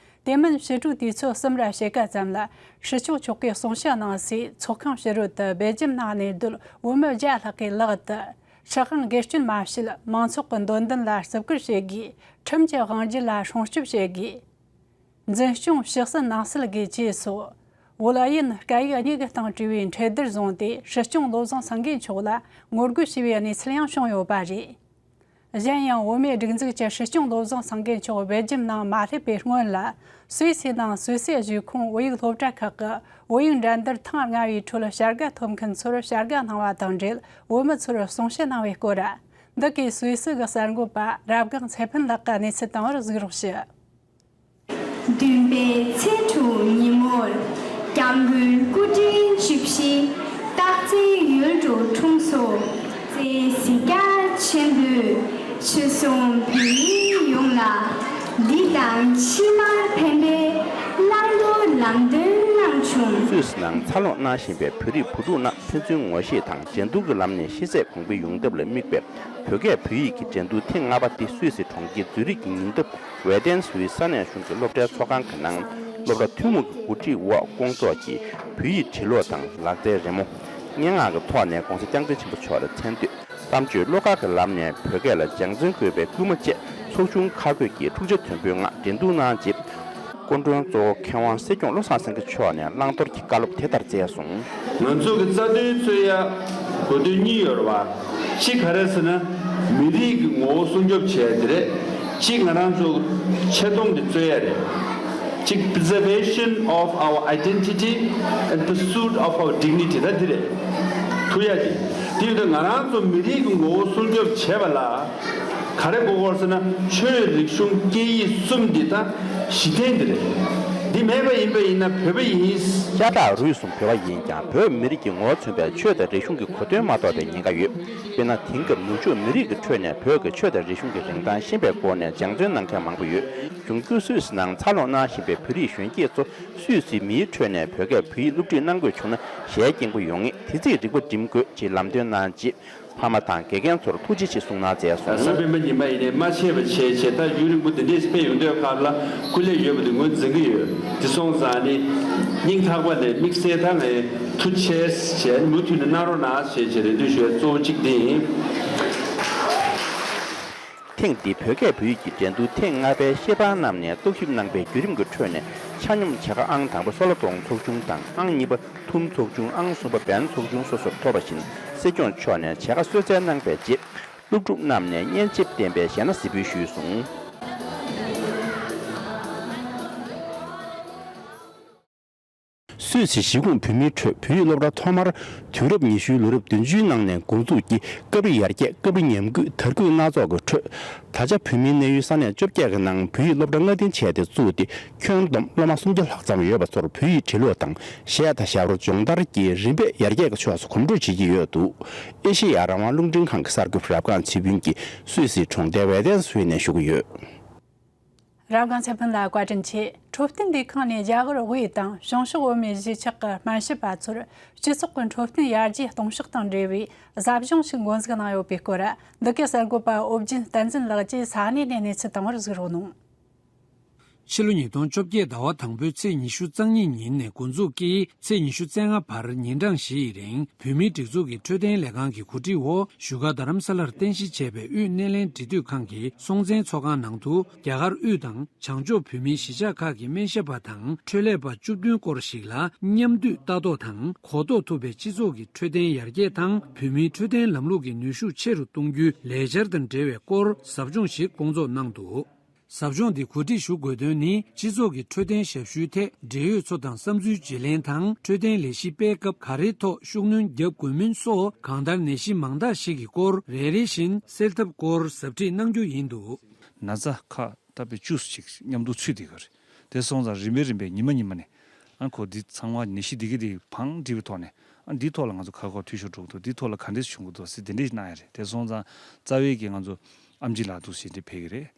དེ་མིན་ཕྱི་དྲོའི་དུས་ཚོད་གསུམ་ར་ཕྱེད་ཀ་ཙམ་ལ་སྲིད་སྐྱོང་མཆོག་གིས་གསུང་བཤད་གནང་སའི་ཚོགས་ཁང་ཕྱི་རོལ་དུ་སྦེལ་ཇམ་ནང་གནས་སྡོད་བོད་མི་བརྒྱ་ལྷག་གིས་ལག་ཏུ་སྲིད་དབང་སྒེར་གཅོད་མ་བྱེད། མང་ཚོགས་ཀྱི་འདོད་འདུན་ལ་བརྩི་བཀུར་བྱེད་དགོས། ཁྲིམས་ཀྱི་དབང་སྒྱུར་ལ་སྲུང་སྐྱོབ་བྱེད་དགོས། འཛིན་སྐྱོང་ཕྱི་སྲིད་ནང་སྲིད་དགོས་ཅེས་སོགས། བོད་ཡིག་སྐད་ཡིག་གཉིས་ཀྱི་སྟེང་བྲིས་པའི་འགྲེལ་བརྡར་བཟུང་སྟེ། སྲིད་སྐྱོང་བློ་བཟང་སེང་གེ་མཆོག་ལ་ངོ་རྒོལ་བྱས་པའི་གནས་ཚུལ་ཡང་བྱུང་ཡོད་པ་རེད། གཞན་ཡང་། བོད་མིའི་སྒྲིག་འཛུགས་ཀྱིས་སྲིད་སྐྱོང་བློ་བཟང་སེང་གེ་མཆོག་སྦེལ་ཇམ་ནང་མ་སླེབས་པའི་སྔོན་ལ། སུད་སི་དང་སུད་སི་གཞུང་ཁོངས་བོད་ཡིག་སློབ་གྲྭ་ཁག་གི་བོད་ཡིག་འགྲན་བསྡུར་ཐེངས་ལྔ་པའི་ཁྲོད་བྱ་དགའ་ཐོབ་མཁན་ཚོར་བྱ་དགའ་གནང་བ་དང་འབྲེལ། བོད་མི་ཚོར་གསུང་བཤད་གནང་བའི་སྐོར། འདི་གའི་སུད་སི་གི་གསར་འགོད་པ་རབ་འགག་ཚེ་ཕུན་ལགས་ཀྱིས་གནས་ཚུལ་བཏང་བར་གཟིགས་རོགས་ཞུ། བདུན་པའི་ཚེས་དྲུག་ཉིན་མོར། སྐྱབས་མགོན་སྐུ་ཕྲེང་བཅུ་བཞི་སྟག་འཚེར་ཡུལ་དུ་འཁྲུངས་སོ། རྩེ་གཟིགས་རྒྱ་ཆེན་པོས་ཆོས་སྲུང་བོད་མི་ཡོངས་ལ་འདི་དང་ཕྱི་མར་ཕན་པའི་བླང་དོར་ལམ་སྟོན་གནང་བྱུང་། སུད་སི་ནང་འཚར་ལོངས་གནང་བཞིན་པའི་བོད་རིགས་བུ་ཕྲུག་རྣམས་ཕན་ཚུན་ངོ་ཤེས་དང་འགྲན་བསྡུར་གྱི་ལམ་ནས་ཤེས་ཚད་གོང་འཕེལ་ཡོང་ཐབས་ལ་དམིགས་པའི་བོད་སྐད་བོད་ཡིག་གི་འགྲན་བསྡུར་ཐེངས་ལྔ་པ་འདི་སུད་སི་གྲོང་ཁྱེར་ཛུ་རིག་གི་ཉེ་འདབས་ཝེ་ཏན་སུའི་ས་གནས་གཞུང་གི་སློབ་གྲྭའི་ཚོགས་ཁང་གི་ནང་སློབ་གྲྭ་ཐུན་མོང་གི་འགོ་ཁྲིད་འོག་སྐོང་ཚོགས་ཀྱིས་བོད་ཡིག་བྲིས་ཀློག་དང་ལག་རྩལ་རི་མོ། སྙན་ངག་གི་ཐོག་ནས་༧གོང་ས་༧སྐྱབས་མགོན་ཆེན་པོ་མཆོག་ལ་མཚན་བསྟོད། གཏམ་བརྗོད་བློ་དཀར་གྱི་ལམ་ནས་བོད་སྐད་ལ་སྦྱང་བརྩོན་དགོས་པའི་སྐུལ་མ་བཅས་ཚོགས་ཆུང་ཁག་བགོས་ཀྱིས་འཁྲུག་ཆ་དོད་པོའི་ངང་འགྲན་བསྡུར་གནང་རྗེས། སྐུ་མགྲོན་གཙོ་བོ་མཁས་དབང་སྲིད་སྐྱོང་བློ་བཟང་སེང་གེ་མཆོག་ནས་བླང་དོར་གྱི་བཀའ་སློབ་དེ་ལྟར་སྩལ་སོང་། ང་ཚོ་གི་རྩ་དོན་རྩོད་ཡ་གོ་དོན་གཉིས་ཡོད་རེད་བ། གཅིག་ག་རེ་ཟེར་ན། མི་རིགས་ཀྱི་ངོ་བོ་སྲུང་སྐྱོབ་བྱེད་ཡ་དེ་རེད། གཅིག་ང་རང་ཚོ་ཆེ་མཐོང་དེ་རྩོད་ཡ་རེད། གཅིག preservation of our identity and pursuit of our dignity ད་འདི་རེད། ཐུག་ཡ་དེ། དེ་ཡིན་དུས་ང་རང་ཚོ་མི་རིགས་ཀྱི་ངོ་བོ་སྲུང་སྐྱོབ་བྱེད་པ་ལ། ག་རེ་དགོས་ཀྱི་ཡོད་རེད་ཟེར་ན། ཆོས་རིག་གཞུང་སྐད་ཡིག་གསུམ་འདི་ད་གཞི་རྟེན་འདི་རེད། འདི་མེད་པ་ཡིན་པ་ཡིན་ན་བོད་པ་ཡིན། ཤ་ཁྲག་རུས་གསུམ་བོད་པ་ཡིན་ཀྱང་བོད་མི་རིགས་ཀྱི་ངོ་བོ་མཚོན་པའི་ཆོས་དང་རིག་གཞུང་གི་གོ་དོན་མ་རྟོགས་པའི་ཉེན་ཁ་ཡོད། དཔེར་ན་དེང་སྐབས་ནུབ་ཕྱོགས་མི་རིགས་ཀྱི་ཁྲོད་ནས་བོད་ཀྱི་ཆོས་དང་རིག་གཞུང་གི་རིན་ཐང་ཤེས་པའི་སྒོ་ནས་སྦྱང་བརྩོན་གནང་མཁན་མང་པོ་ཡོད། འབྱུང་འགྱུར་སུད་སི་ནང་འཚར་ལོངས་གནང་བཞིན་པའི་བོད་རིགས་གཞོན་སྐྱེས་ཚོ་སུད་སིའི་མིའི་ཁྲོད་ནས་བོད་སྐད་བོད་ཡིག་སློབ་ཁྲིད་གནང་དགོས་བྱུང་ན་ཞལ་སྐྱེན་པོ་ཡོང་ངེས། དེ་ཚིག་རིག་པ་སྒྲིམ་དགོས་ཅེས་ལམ་སྟོན་གནང་རྗེས། ཕ་མ་དང་དགེ་རྒན་ཚོར་ཐུགས་རྗེ་ཆེ་གསུངས་གནང་མཛད་སོང་། གཟའ་སྤེན་པ་ཉི་མ་ཡིན་ནའི་མ་ཆད་པ་བྱས་བྱས་ད་ཡུན་རིང་པོ་འདི་འདྲས་སྤེལ་ཡོང་དུས་སྐབས་ལ་སྐུ་ལས་ཡོད་པ་འདི་ངོས་འཛིན་གྱི་ཡོད། དེ་སོང་ཙང་ནི་སྙིང་ཐག་པ་ནས་དམིགས་བསལ་ད་ངས་ཐུགས་རྗེ་ཆེ་ཞེས་མུ་མཐུད་ནས་གནང་རོགས་གནང་ཞེས་བྱས་རེ་འདུན་ཞུ་བའི་གཙོ་བོ་གཅིག་འདི་ཡིན། ཐེངས་འདིའི་བོད་སྐད་བོད་ཡིག་གི་འགྲན་བསྡུར་ཐེངས་ལྔ་པའི་ཤེས་དཔལ་རྣམས་ནས་རྟོག་ཞིབ་གནང་པའི་བརྒྱུད་རིམ་གྱི་ཁྲོད་ནས་ཆ་སྙོམས་བྱ་དགའ་ཨང་དང་པོ་སོ་ལོ་ཀྲོང་ཚོགས་ཆུང་དང་ཨང་གཉིས་པ་ཐུམ་ཚོགས་ཆུང་ཨང་གསུམ་པ་བན་ཚོགས་ཆུང་སོ་སོར་ཐོབ་པ་བཞིན་སྲིད་སྐྱོང་མཆོག་ནས་བྱ་དགའ་གསོལ་སྩལ་གནང་པའི་རྗེས། སློབ་ཕྲུག་རྣམས་ནས་སྙན་འཇེབས་ལྡན་པའི་གཞས་སྣ་གཟིགས་འབུལ་ཞུས་སོང་། སུད་སི་གཞིས་ཁོངས་བོད་མིའི་ཁྲོད་བོད་ཡིག་སློབ་གྲྭ་ཐོག་མར་དུས་རབས་ཉི་ཤུའི་ལོ་རབས་བདུན་ཅུའི་ནང་ནས་འགོ་འཛུགས་ཀྱིས་སྐབས་རེ་ཡར་རྒྱས་སྐབས་རེ་ཉམས་རྒུད་དར་རྒུད་སྣ་ཚོགས་ཀྱི་ཁྲོད། ད་ཆ་བོད་མིའི་གནས་ཡུལ་ས་གནས་བཅོ་བརྒྱད་ཀྱི་ནང་བོད་ཡིག་སློབ་གྲྭ་ལྔ་བདུན་བྱས་ཏེ་བཙུགས་ཏེ་ཁྱོན་བསྡོམས་སློབ་མ་སུམ་བརྒྱ་ལྷག་ཙམ་ཡོད་པ་ཚོར་བོད་ཡིག་འབྲི་ཀློག་དང་གཞས་དང་ཞབས་བྲོ་སྦྱོང་བརྡར་གྱིས་རིམ་པས་ཡར་རྒྱས་ཀྱི་ཕྱོགས་སུ་གོམ་བགྲོད་བྱེད་ཀྱི་ཡོད་འདུག་ཨེ་ཤེ་ཡ་རང་དབང་རླུང་འཕྲིན་ཁང་གི་གསར་འགོད་པ་རབ་སྒང་ཚེ་ཕུན་གྱིས་སུད་སིའི་གྲོང་རྡལ་ཝེ་ཏན་སུའི་ནས་ཞུ་གི་ཡོད། རབ་སྒང་ཚེ་ཕུན་ལ་བཀའ་དྲིན་ཆེ། འཕྲོད་བསྟེན་ལས་ཁང་ནས་རྒྱ་གར་དབུས་དང་བྱང་ཕྱོགས་བོད་མིའི་གཞིས་ཆགས་ཀྱི་སྨན་ཞབས་པ་ཚོར་སྤྱི་ཚོགས་ཀྱི་འཕྲོད་བསྟེན་ཡར་རྒྱས་གཏོང་ཕྱོགས་དང་འབྲེལ་བའི་ཟབ་སྦྱོང་ཞིག་འགོ་འཛུགས་གནང་ཡོད་པའི་སྐོར། འདི་གའི་གསར་འགོད་པ་ཨོ་རྒྱན་བསྟན་འཛིན་ལགས་ཀྱིས་ས་གནས་ནས་གནས་ཚུལ་བཏང་བར་གཟིགས་རོགས་གནང་། ཕྱི་ལོ་ཉིས་སྟོང་བཅོ་བརྒྱད་ཟླ་བ་དང་པོའི་ཚེས་ཉི་ཤུ་རྩ་གཉིས་ཉིན་ནས་འགོ་འཛུགས་ཀྱིས་ཚེས་ཉི་ཤུ་རྩ་ལྔ་བར་ཉིན་གྲངས་བཞི་ཡི་རིང་བོད་མིའི་སྒྲིག་འཛུགས་ཀྱི་འཕྲོད་བསྟེན་ལས་ཁང་གི་གོ་སྒྲིག་འོག་བཞུགས་སྒར་རྡ་རམ་ས་ལར་རྟེན་གཞི་བྱས་པའི་དབུས་སྣེ་ལེན་འབྲེལ་མཐུད་ཁང་གི་སྲོང་བཙན་ཚོགས་ཁང་ནང་དུ་རྒྱ་གར་དབུས་དང་བྱང་ཕྱོགས་བོད་མིའི་གཞིས་ཆགས་ཁག་གི་སྨན་ཞབས་པ་དང་འཕྲོད་ལས་པ་བཅུ་བདུན་སྐོར་ཞིག་ལ་མཉམ་འདུས་ལྟ་རྟོག་དང་གོ་རྟོགས་ཐུབ་པའི་སྤྱི་ཚོགས་ཀྱི་འཕྲོད་བསྟེན་ཡར་རྒྱས་དང་བོད་མིའི་འཕྲོད་བསྟེན་ལམ་ལུགས་ཀྱི་ནུས་ཤུགས་ཆེ་རུ་གཏོང་རྒྱུའི་ལས་འཆར་དང་འབྲེལ་བའི་སྐོར་ཟབ་སྦྱོང་ཞིག་བསྐོང་ཚོགས་གནང་འདུག་ཟབ་སྦྱོང་འདི་གོ་སྒྲིག་ཞུ་དགོས་དོན་ནི་སྤྱི་ཚོགས་ཀྱི་འཕྲོད་བསྟེན་ཞབས་ཞུའི་ཐད་འབྲེལ་ཡོད་ཚོ་དང་བསམ་ཚུལ་བརྗེ་ལེན་དང་འཕྲོད་བསྟེན་ལས་གཞི་སྤེལ་སྐབས་ག་རེའི་ཐོག་ཤུགས་སྣོན་རྒྱག་དགོས་མིན་སོགས་གང་ལྟར་ནད་གཞི་མང་དག་ཞིག་གི་སྐོར་རེ་རེ་བཞིན་སེལ་ཐབས་སྐོར་ཟབ་ཁྲིད་གནང་རྒྱུ་ཡིན་འདུག་ན་ཚ་ཁག་ད་དཔེ་བཅུ་ཅིག་མཉམ་དུ་ཚུད་བསྡད་ཡོད་རེད། དེ་སོང་ཙང་རིམ་པས་རིམ་པས་ཉི་མ་ཉི་མ་ནས་ཨ་ཁོ་འདི་ཚང་མ་ནད་གཞི་འདི་གི་འདི་བང་སྒྲིག་པའི་ཐོག་ནས་ཨ་འདིའི་ཐོག་ལ་ང་ཚོ་ཁ་ཁོག་འཐུས་ཤོར་འགྲོ་གི་འདུག་འདིའི་ཐོག་ལ་ག་འདྲས་བྱུང་གི་འདུག་ཟེར་དེ་འདྲས་གནང་ཡ་རེད། དེ་སོང་ཙང་རྩ་བའི་གི་ང་ཚོ་ཨེམ་ཆི་ལགས་འདུག་ཟེར་འདི་ཕེབས་ཀྱི་རེད།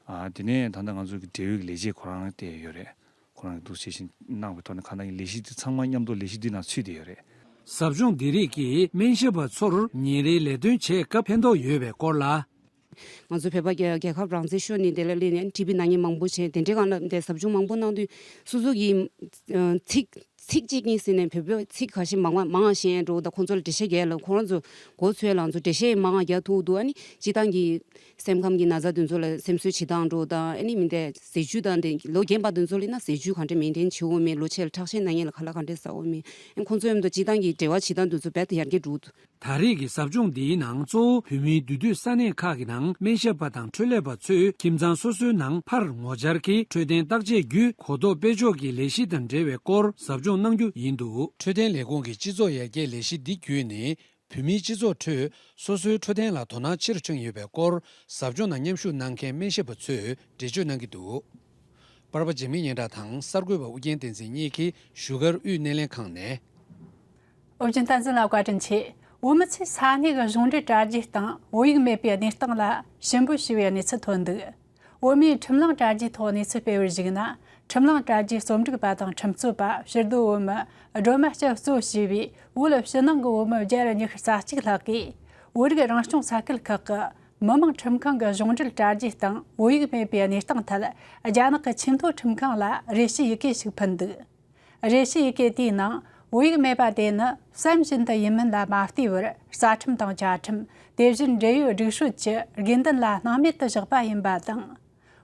ཨ་དེ་ནས་ད་ལྟ་ང་ཚོ་གི་འབྲེལ་ཡོད་ཀྱི་ལས་བྱེད་ཁོ་རང་བལྟས་ཡོད་རེད། ཁོ་རང་གི་འདུག་བྱེད་བཞིན་གནང་བའི་ཐོག་ནས་གང་ལྟར་ཡིན་ལས་གཞི་འདི་ཚང་མ་མཉམ་དུ་ལས་གཞི་འདི་ནང་ཚུད་བསྡད་ཡོད་རེད། ཟབ་སྦྱོང་འདི་རིགས་ཀྱིས་སྨན་ཞབས་པ་ཚོར་ཉིན་རེའི་ལས་དོན་བྱེད་སྐབས་ཕན་ཐོགས་ཡོད་པའི་སྐོར་ལ། ང་ཚོ་བོད་པ་རྒྱལ་རྒྱལ་ཁབ་རང་བཙན་ཤོར་ནས་དེ་ལ་སླེབས་ནས་ཊི་བི་ན་མཁན་མང་པོ་བྱས། དེ་འདྲའི་སྒང་ལ་དེ་ཟབ་སྦྱོང་མང་པོ་གནང་དུས་སོ་སོ་གི་ཚིག་ཚིག་གཅིག་གཉིས་ཟེར་ནས་བོད་པའི་ཚིག་ཁ་ཤས་མང་བ་མང་བ་ཤེས་འགྲོ། ད་ཁོང་ཚོ་ལ་འགྲེལ་བཤད་རྒྱག་ལ་ཁོང་རང་ཚོ་མགོ་ཚོས་ལ་ང་ཚོ་འགྲེལ་བཤད་མང་བ་རྒྱག་ཐུབ་འདུག་ཨ་ནི་སྤྱི་བཏང་གི་སེམས་ཁམས་ཀྱི་ན་ཚ་དེ་ཚོ་ལ་སེམས་གསོ་བྱེད་སྟངས་འགྲོ་དང་ཨ་ནི་མི་འདས་ཟས་བཅུད་དང་དེ་ལོ་རྒན་པ་དེ་ཚོ་ལ་ན་ཟས་བཅུད་གང་འདྲ་མེན་ཊེན་བྱེད་འོ་མེད། ལོ་ཆེ་ལ་ཁྲག་ཤེད་ན་མཁན་ལ་ཁ་ལག་གང་འདྲ་ཟ་འོ་མེད། ཨ་ཁོང་ཚོ་མཉམ་དུ་སྤྱི་བཏང་གི་འབྲེལ་བ་བྱེད་སྟངས་དེ་ཚོ་རྦད་དེ་ཡར་རྒྱས་འགྲོ་འདུག་ད་རེས་ཀྱི་ཟབ་སྦྱོང་འདིའི་ནང་གཙོ་བོ་བོད་མིའི་འདུས་སྡོད་ས་གནས་ཁག་གི་ནང་སྨན་ཞབས་པ་དང་འཕྲོད་ལས་པ་ཚོས་ཁྱིམ་ཚང་སོ་སོའི་ནང་ཕར་ངོ་བཅར་གྱིས་འཕྲོད་བསྟེན་བརྟག་དཔྱད་བརྒྱུད་གོ་རྟོགས་སྤེལ་ཕྱོགས་ཀྱི་ལས་གཞི་དང་འབྲེལ་བའི་སྐོར་ཟབ་སྦྱོང་གནང་རྒྱུ་ཡིན་འདུག་འཕྲོད་བསྟེན་ལས་ཁུངས་ཀྱི་སྤྱི་ཚོགས་ཡར་རྒྱས་ལས་གཞི་འདི་བརྒྱུད་ནས་བོད་མིའི་སྤྱི་ཚོགས་ཁྲོད་སོ་སོའི་འཕྲོད་བསྟེན་ལ་དོ་སྣང་ཆེ་རུ་ཕྱིན་ཡོད་པའི་སྐོར་ཟབ་སྦྱོང་ནང་མཉམ་ཞུགས་གནང་མཁན་སྨན་ཞབས་པ་ཚོས་འགྲེལ་བརྗོད་གནང་གི་འདུག་པར་པ་འཇིགས་མེད་སྙན་གྲགས་དང་གསར་འགོད་པ་ཨུ་རྒྱན་བསྟན་འཛིན་གཉིས་ཀྱིས་བཞུགས་སྒར་དབུས་སྣེ་ལེན་ཁང་ནས། ཨོ་རྒྱན་བསྟན་འཛིན་ལ་བཀའ་དྲིན་ཆེ། བོད་མི་ཚོས་ས་གནས་ཀྱི་གཞུང་འབྲེལ་དྲ་རྒྱའི་སྟེང་བོད་ཡིག་མེད་པའི་གནས་སྟངས་ལ་ཞིབ་འབུལ་ཞུས་པའི་གནས་ཚུལ་ཐོན་འདུག་བོད་མིའི་ཁྲིམས་ལུགས་དྲ་རྒྱའི་ཐོག་གནས་ཚུལ་སྤེལ་བར་གཞིགས་ན། ཁྲིམས་ལུགས་དྲ་རྒྱའི་རྩོམ་སྒྲིག་པ་དང་ཁྲིམས་རྩོད་པ་ཕྱིར་སྡོད་བོད་མི་སྒྲོལ་མ་སྐྱབས་གཙོས་བྱས་པའི་བོད་ཕྱི་ནང་གི་བོད་མི་བརྒྱ་དང་ཉི་ཤུ་རྩ་གཅིག་ལྷག་གིས་བོད་རིགས་རང་སྐྱོང་ས་ཁུལ་ཁག་གི་མི་དམངས་ཁྲིམས་ཁང་གི་གཞུང་འབྲེལ་དྲ་རྒྱའི་སྟེང་བོད་ཡིག་མེད་པའི་གནས་སྟངས་ཐད་རྒྱ་ནག་གི་ཆེས་མཐོའི་ཁྲིམས་ཁང་ལ་རེ་ཞུ་ཡི་གེ་ཞིག་ཕུལ་འདུག་རེ་ཞུ་ཡི་གེ་དེའི་ནང་བོད་ཡིག་མེད་པ་དེ་ནི་བསམ་བཞིན་དུ་ཡིན་མིན་ལ་མ་ལྟོས་པར་རྩ་ཁྲིམས་དང་བཅའ་ཁྲིམས་དེ་བཞིན་འབྲེལ་ཡོད་སྒྲིག་སྲོལ་གྱི་དགོས་འདུན་ལ་སྣང་མེད་དུ་བཞག་པ་ཡིན་པ་དང་།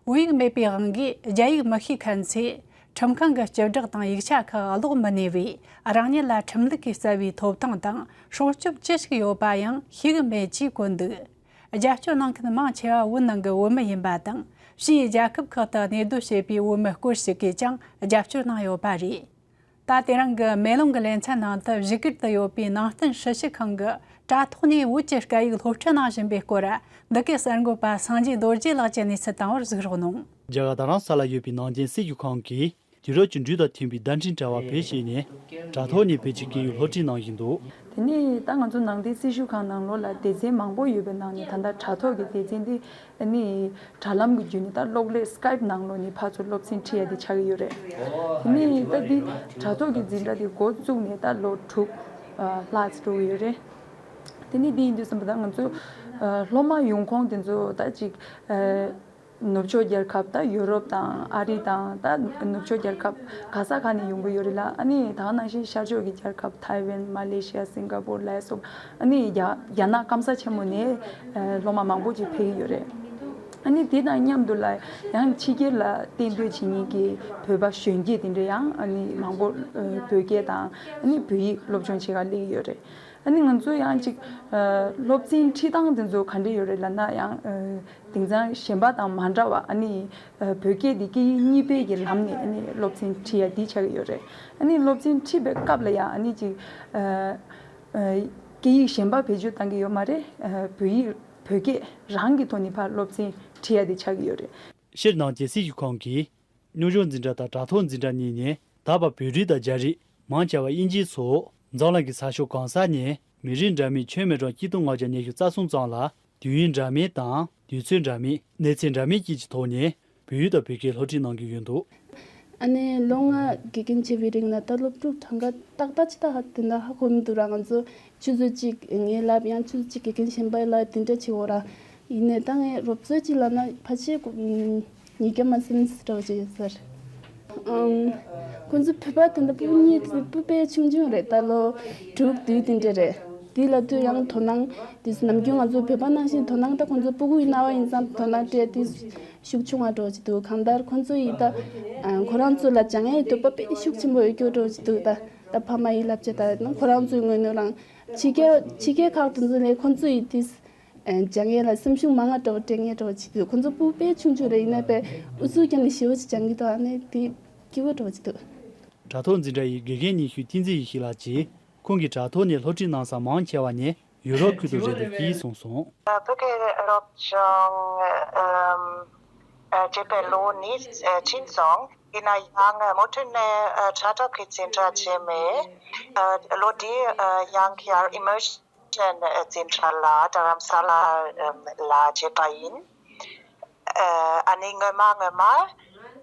བོད་ཡིག་མེད་པའི་དབང་གིས་རྒྱ་ཡིག་མི་ཤེས་མཁན་ཚོས་ཁྲིམས་ཁང་གི་སྤྱི་བསྒྲགས་དང་ཡིག་ཆ་ཁག་ཀློག་མི་ནུས་པས་རང་ཉིད་ལ་ཁྲིམས་ལུགས་ཀྱིས་གསལ་བའི་ཐོབ་ཐང་དང་སྲུང་སྐྱོབ་ཅི་ཞིག་ཡོད་པ་ཡང་ཤེས་ཀྱི་མེད་ཅེས་བཀོད་འདུག་རྒྱབ་སྐྱོར་གནང་མཁན་མང་ཆེ་བ་བོད་ནང་གི་བོད་མི་ཡིན་པ་དང་ཕྱིའི་རྒྱལ་ཁབ་ཁག་ཏུ་གནས་སྡོད་བྱེད་པའི་བོད་མི་སྐོར་ཞིག་གིས་ཀྱང་རྒྱབ་སྐྱོར་གནང་ཡོད་པ་རེད། ད་དེ་རིང་གི་མེ་ལོང་གི་ལེ་ཚན་ནང་དུ་བཞུགས་སྒར་དུ་ཡོད་པའི་ནང་བསྟན་སྲི་ཞུ་ཁང་གི་དྲ་ཐོག་ནས་བོད་ཀྱི་སྐད་ཡིག་སློབ་ཁྲིད་གནང་བཞིན་པའི་སྐོར། འདི་གའི་གསར་འགོད་པ་སངས་རྒྱས་རྡོ་རྗེ་ལགས་ཀྱིས་གནས་ཚུལ་བཏང་བར་གཟིགས་རོགས་གནང་། རྒྱ་གར་རྡ་རམ་ས་ལ་ཡོད་པའི་ནང་བསྟན་སྲི་ཞུ་ཁང་གིས་ དུས་རབས་ཀྱི་འགྲོས་དང་མཐུན་པའི་བརྡ་འཕྲིན་དྲ་བ་བེད་སྤྱད་ནས་དྲ་ཐོག་ནས་བོད་ཀྱི་སྐད་ཡིག་སློབ་ཁྲིད་གནང་བཞིན་འདུག། དེ་ནས་ད་ང་ཚོ་ནང་བསྟན་སྲི་ཞུ་ཁང་ནང་ལོགས་ལ་སྡེ་ཚན་མང་པོ་ཡོད་པའི་ནང་ནས་ད་ལྟ་དྲ་ཐོག་གི་སྡེ་ཚན་འདི་ནི་དྲ་ལམ་གྱི་བརྒྱུད་ནས་ད་གློག་ཀླད་སི་ཀའིབ་ནང་ལོགས་ནས་ཕར་ཚུར་སློབ་ཚན་ཁྲིད་ཡ་དེ་ཆགས་ཀྱི་ཡོད་རེད། དེ་ནས་ད་འདི་དྲ་ཐོག་གི་འཛིན་གྲྭ་དེ་འགོ་བཙུགས་ནས་ད་ལོ་དྲུག་ལྷག་ཙམ་འགྲོ་གི་ཡོད་རེད། དེ་ནས་འདི་ཡིན་དུས་ཙམ་པ་ད་ང་ཚོ་སློབ་མ་ཡོང་ཁུངས་དེ་ཚོ་ད་ཅིག་ནུབ་ཕྱོགས་རྒྱལ་ཁབ་ད་ཡུ་རོབ་དང་ཨ་རི་དང་ད་ནུབ་ཕྱོགས་རྒྱལ་ཁབ་ག་ས་ག་ནས་ཡོང་གི་ཡོད་རེད་ལ། ཨ་ནི་ད་ག་ནང་བཞིན་ཤར་ཕྱོགས་ཀྱི་རྒྱལ་ཁབ་ཐའེ་ཝན། མ་ལེ་ཤི་ཡ། སིང་ག་པུར་ལ་སོགས། ཨ་ནི་རྒྱ་རྒྱ་ནག་སྐམ་ས་ཆེན་མོ་ནས་ཨ་སློབ་མ་མང་པོ་ཅིག་ཕེབས་ཀྱི་ཡོད་རེད། ཨ་ནི་དེ་དང་མཉམ་དུ་ལ་ཡང་ཕྱི་རྒྱལ་ལ་གཏན་སྡོད་བྱེད་མཁན་གྱི་བོད་པ་གཞོན་སྐྱེས་དེ་འདྲ་ཡང་ཨ་ནི་མང་པོ་ཨ་བོད་སྐད་དང་ཨ་ནི་བོད་ཡིག་སློབ་སྦྱོང་བྱེད་ག་སླེབས་ཀྱི་ཡོད་རེད། ཨ་ནི་ང་ཚོ་ཡང་ཅིག་ཨ་སློབ་ཚན་ཁྲིད་སྟངས་དེ་ཚོ་ག་འདྲ་ཡོད་རེད་ལབ་ན་ཡང་ཨ་དེང་སང་གཞན་པ་དང་མ་འདྲ་བ་ཨ་ནི་ཨ་བོད་སྐད་འདི་སྐད་ཡིག་གཉིས་པའི་གི་ལམ་ནས་ཨ་ནི་སློབ་ཚན་ཁྲིད་ཡ་འདི་ཆགས་ཀྱི་ཡོད་རེད། ཨ་ནི་སློབ་ཚན་ཁྲིད་པའི་སྐབས་ལ་ཡང་ཨ་ནི་ཅིག་ཨ་ཨ་སྐད་ཡིག་གཞན་པ་བེད་སྤྱོད་བཏང་གི་ཡོད་མ་རེད། ཨ་བོད་ཡིག་བོད་སྐད་རང་གི་ཐོག་ནས་ཕར་སློབ་ཚན་ཁྲིད་ཡ་དེ་ཆགས་ཀྱི་ཡོད་རེད། སྤྱིར་ནང་བསྟན་སྲི་ཞུ་ཁང་གིས་སྨྱོ་སྦྱོར་འཛིན་གྲྭ་དང་དྲ་ཐོག་འཛིན་གྲྭ་གཉིས་ནས་ད་བར་བོད་རིགས་དང་རྒྱ་རིགས། མང་ཆེ་བ་དབྱིན་ཇི་སོགས་འཛམ་གླིང་གི་ས་ཕྱོགས་གང་ས་ནས་མི་རིགས་འདྲ་མིན་ཁྱོན་མི་གྲངས་སྟོང་ལྔ་བརྒྱ་ཉི་ཤུ་རྩ་གསུམ་ཙམ་ལ་དུས་ཡུན་འདྲ་མིན་དང་དུས་ཚོད་འདྲ་མིན། གནས་ཚད་འདྲ་མིན་བཅས་ཀྱི་ཐོག་ནས་བོད་ཡིག་དང་བོད་སྐད་སློབ་ཁྲིད་གནང་གི་ཡོད་འདུག། ཨ་ནི་ལོ་ལྔ་དགེ་རྒན་བྱས་པའི་རིང་ལ་ད་སློབ་ཕྲུག་གྲངས་ཀ་ཏག་ཏག་ཅིག་ད་ཧ་དེ་འདྲ་ཧ་གོ་མི་འདུག་ར། ང་ཚོ་ཆུ་ཚོད་གཅིག་ངའི་ལབ་ཡང་ཆུ་ཚོད་གཅིག་དགེ་རྒན་གཞན་པའི་ལབ་དེ་འདྲ་བྱེད་འོ་ར། ཡིན་ནའི་ད་ངས་རོབ་ཙམ་ཅིག་ལབ་ན་ཕལ་ཆེར་ཉིས་བརྒྱ་མ་ཟིན་འགྲོ་བྱེད་ཟེར། ཨང་། ཁོང་ཚོ་བོད་པ་དེ་འདྲ་སྤུ་གུ་གཉིས་དེ་སྤུ་དཔེ་ཆུང་ཆུང་རེད། ད་ལོ་དྲུག་བདུན་དེ་འདྲ་རེད། དེ་ལ་དུས་ཡང་དོ་སྣང་དེ་ནམ་རྒྱུན་ང་ཚོ་བོད་པ་ནང་བཞིན་དོ་སྣང་ད་ཁོང་ཚོ་སྤུ་གུ་ཡིན་ན་བ་ཡིན་ཙང་དོ་སྣང་སྤྲད་དེ་ཤུགས་ཆུང་བ་འགྲོ་བྱེད་འདུག། གང་ལྟར་ཁོང་ཚོ་ཡིས་ད་ཨ་ཁོ་རང་ཚོ་ལ་སྦྱང་ཡས་འདོད་པ་དཔེ་ཤུགས་ཆེན་པོ་ཡོད་རྒྱུ་འགྲོ་བྱེད་འདུག། ད་ད་ཕ་མ་ཡིས་ལབ་བྱས་ད་ཁོ་རང་ཚོའི་ངོས་ནས་རང་ཕྱི་རྒྱལ་ཕྱི་རྒྱལ་ཁག་དེ་ཚོ་ལས་ཁོང་ཚོ་ཡིས་དེ་སྦྱང་ཡས་ལ་སེམས་ཤུགས་མང་ང་འགྲོ་སྤྲད་ངེས་འགྲོ་བྱེད་འདུག། ཁོང་ཚོ་སྤུ་གུ་དཔེ་ཆུང་ཆུང་རེད། ཡིན་ནའི་དཔེ་ཨུ་ཚུགས་བརྒྱབ་ནས་ཞེ་པོ་ཅིག་སྦྱང་གི་འདུག། ཨ་ནི་དེ་སྐྱིད་པོ་འགྲོ་བྱེད་འདུག། དྲ་ཐོག་འཛིན་གྲྭ་ཡི་དགེ་རྒན་ཉི་ཤུའི་བསྟན་འཛིན་ཡེ་ཤེས་ལགས་ཀྱིས་ཁོང་གིས་དྲ་ཐོག་ནས་སློབ་ཁྲིད་གནང་ས་མང་ཆེ་བ་ནི་ཡུ་རོབ་ཁུལ་དུ་རེད་འདུག་ཅེས་གསུངས་སོང་། བོད་སྐད་སློབ་སྦྱོང་ཨམ་ཨ་བྱས་པའི་ལོ་ནི་ཨ་ཕྱིན་སོང་། ཡིན་ན་ཡང་མུ་མཐུད་ནས་ཨ་དྲ་ཐོག་གི་འཛིན་གྲྭ་བྱས་མེད། ཨ་ལོ་འདི་ཨ་ཡང་ཁྱེར་ཨི་མར་ཤན་འཛིན་གྲྭ་ལ་རྡ་རམ་ས་ལ་ཨམ་ལ་བྱས་པ་ཡིན། ཨ་ནི་སྔོན་མ་སྔོན་མ་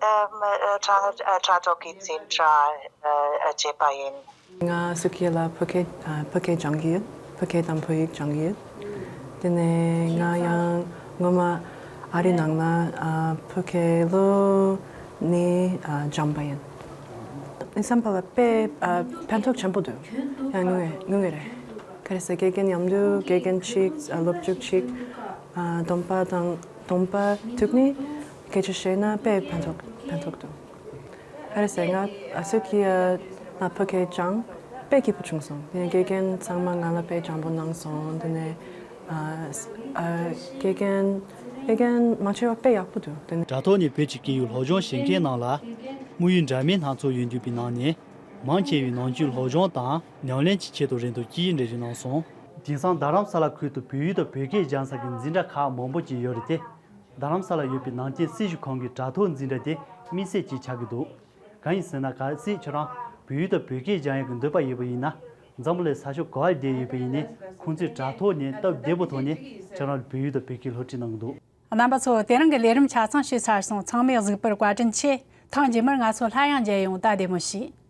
ཨ་དྲ་ཨ་དྲ་ཐོག་གི་འཛིན་གྲྭ་ཨ་བྱས་པ་ཡིན། ང་སུ་ཁེ་ལ་བོད་སྐད་ཨ་བོད་སྐད་སྦྱང་གི་ཡོད། བོད་སྐད་དང་བོད་ཡིག་སྦྱང་གི་ཡོད། དེ་ནས་ང་ཡང་སྔོན་མ་ཨ་རི་ནང་ལ་ཨ་བོད་སྐད་ལོ་གཉིས་ཨ་སྦྱངས་པ་ཡིན། ཨིན་སམ་པ་ལ་དཔེ་ཨ་ཕན་ཐོགས་ཆེན་པོ་འདུག། ཡང་ངུ་ངུ་རེད། ག་རེ་ཟེར། དགེ་རྒན་མཉམ་དུ་དགེ་རྒན་གཅིག་ཨ་སློབ་ཕྲུག་གཅིག་ཨ་སྡོམ་པ་དང་སྡོམ་པ་ཐུག་ནས་སྐད་ཆ་བཤད་ན་དཔེ་ཕན་ཐོགས་ཕན་ཐོགས་འདུག། ག་རེ་ཟེར། ང་ཨ་སུ་ཁི་ཨ་ན་བོད་སྐད་སྦྱང་དཔེ་སྐྱིད་པོ་བྱུང་སོང་། དེ་ནས་དགེ་རྒན་ཚང་མ་ང་ལ་དཔེ་སྦྱང་པོ་གནང་སོང་། དེ་ནས་ཨ་ཨ་དགེ་རྒན་དགེ་རྒན་མང་ཆེ་བ་དཔེ་ཡག་པོ་འདུག། དེ་ནས་དྲ་ཐོག་ནས་བོད་ཀྱི་སྐད་ཡིག་སློབ་སྦྱོང་བྱེད་མཁན་རྣམས་ལ་དམིགས་ཡུལ་འདྲ་མིན་སྣ་ཚོགས་ཡོད་འདུག་པའི་ནང་ནས། མང་ཆེ་བའི་ནང་ཆོས་སློབ་སྦྱོང་དང་ཉམས་ལེན་གྱི་ཆེད་དུ་རེད་འདུག་ཅེས་འགྲེལ་བརྗོད་གནང་སོང་། དེང་སང་རྡ་རམ་ས་ལ་ཁུལ་དུ་བོད་ཡིག་དང་བོད་སྐད་སྦྱང་ས་ཀྱི་འཛིན་གྲྭ་ཁག་མང་པོ་ཅིག་ཡོད་རེད་དེ། རྡ་རམ་ས་ལ་ཡོད་པའི་ནང་བསྟན་སྲི་ཞུ་ཁང་གི་དྲ་ཐོག་འཛིན་གྲྭ་དེ་དམིགས་བསལ་ཅིག་ཆགས་ཀྱི་འདུག། གང་ཡིན་ཟེར་ན། གལ་སྲིད་ཁྱོད་རང་བོད་ཡིག་དང་བོད་སྐད་སྦྱང་ཡག་གི་འདོད་པ་ཡོད་པ་ཡིན་ན། འཛམ་བུ་གླིང་ས་ཕྱོགས་ག་བར་བསྡད་ཡོད་པ་ཡིན་ནའི། ཁོང་ཚོས་དྲ་ཐོག་ནས་སྟབས་བདེ་པོ་ཐོག་ནས་ཁྱོད་རང་ལ་བོད་ཡིག་དང་བོད་སྐད་སློབ་ཁྲིད་གནང་གི་འདུག། རྣམ་པ་ཚོ། དེ་རིང་གི་ལས་རིམ་ཆ་ཚང་ཞུས་ཚར་སོང་། ཚང་མས་གཟིགས་པར་བཀའ་དྲིན་ཆེ། ཐེངས་རྗེས་མར་ང་ཚོ་སླར་ཡང་མཇལ་ཡོང་། ད་བདེ་མོ་བྱོས།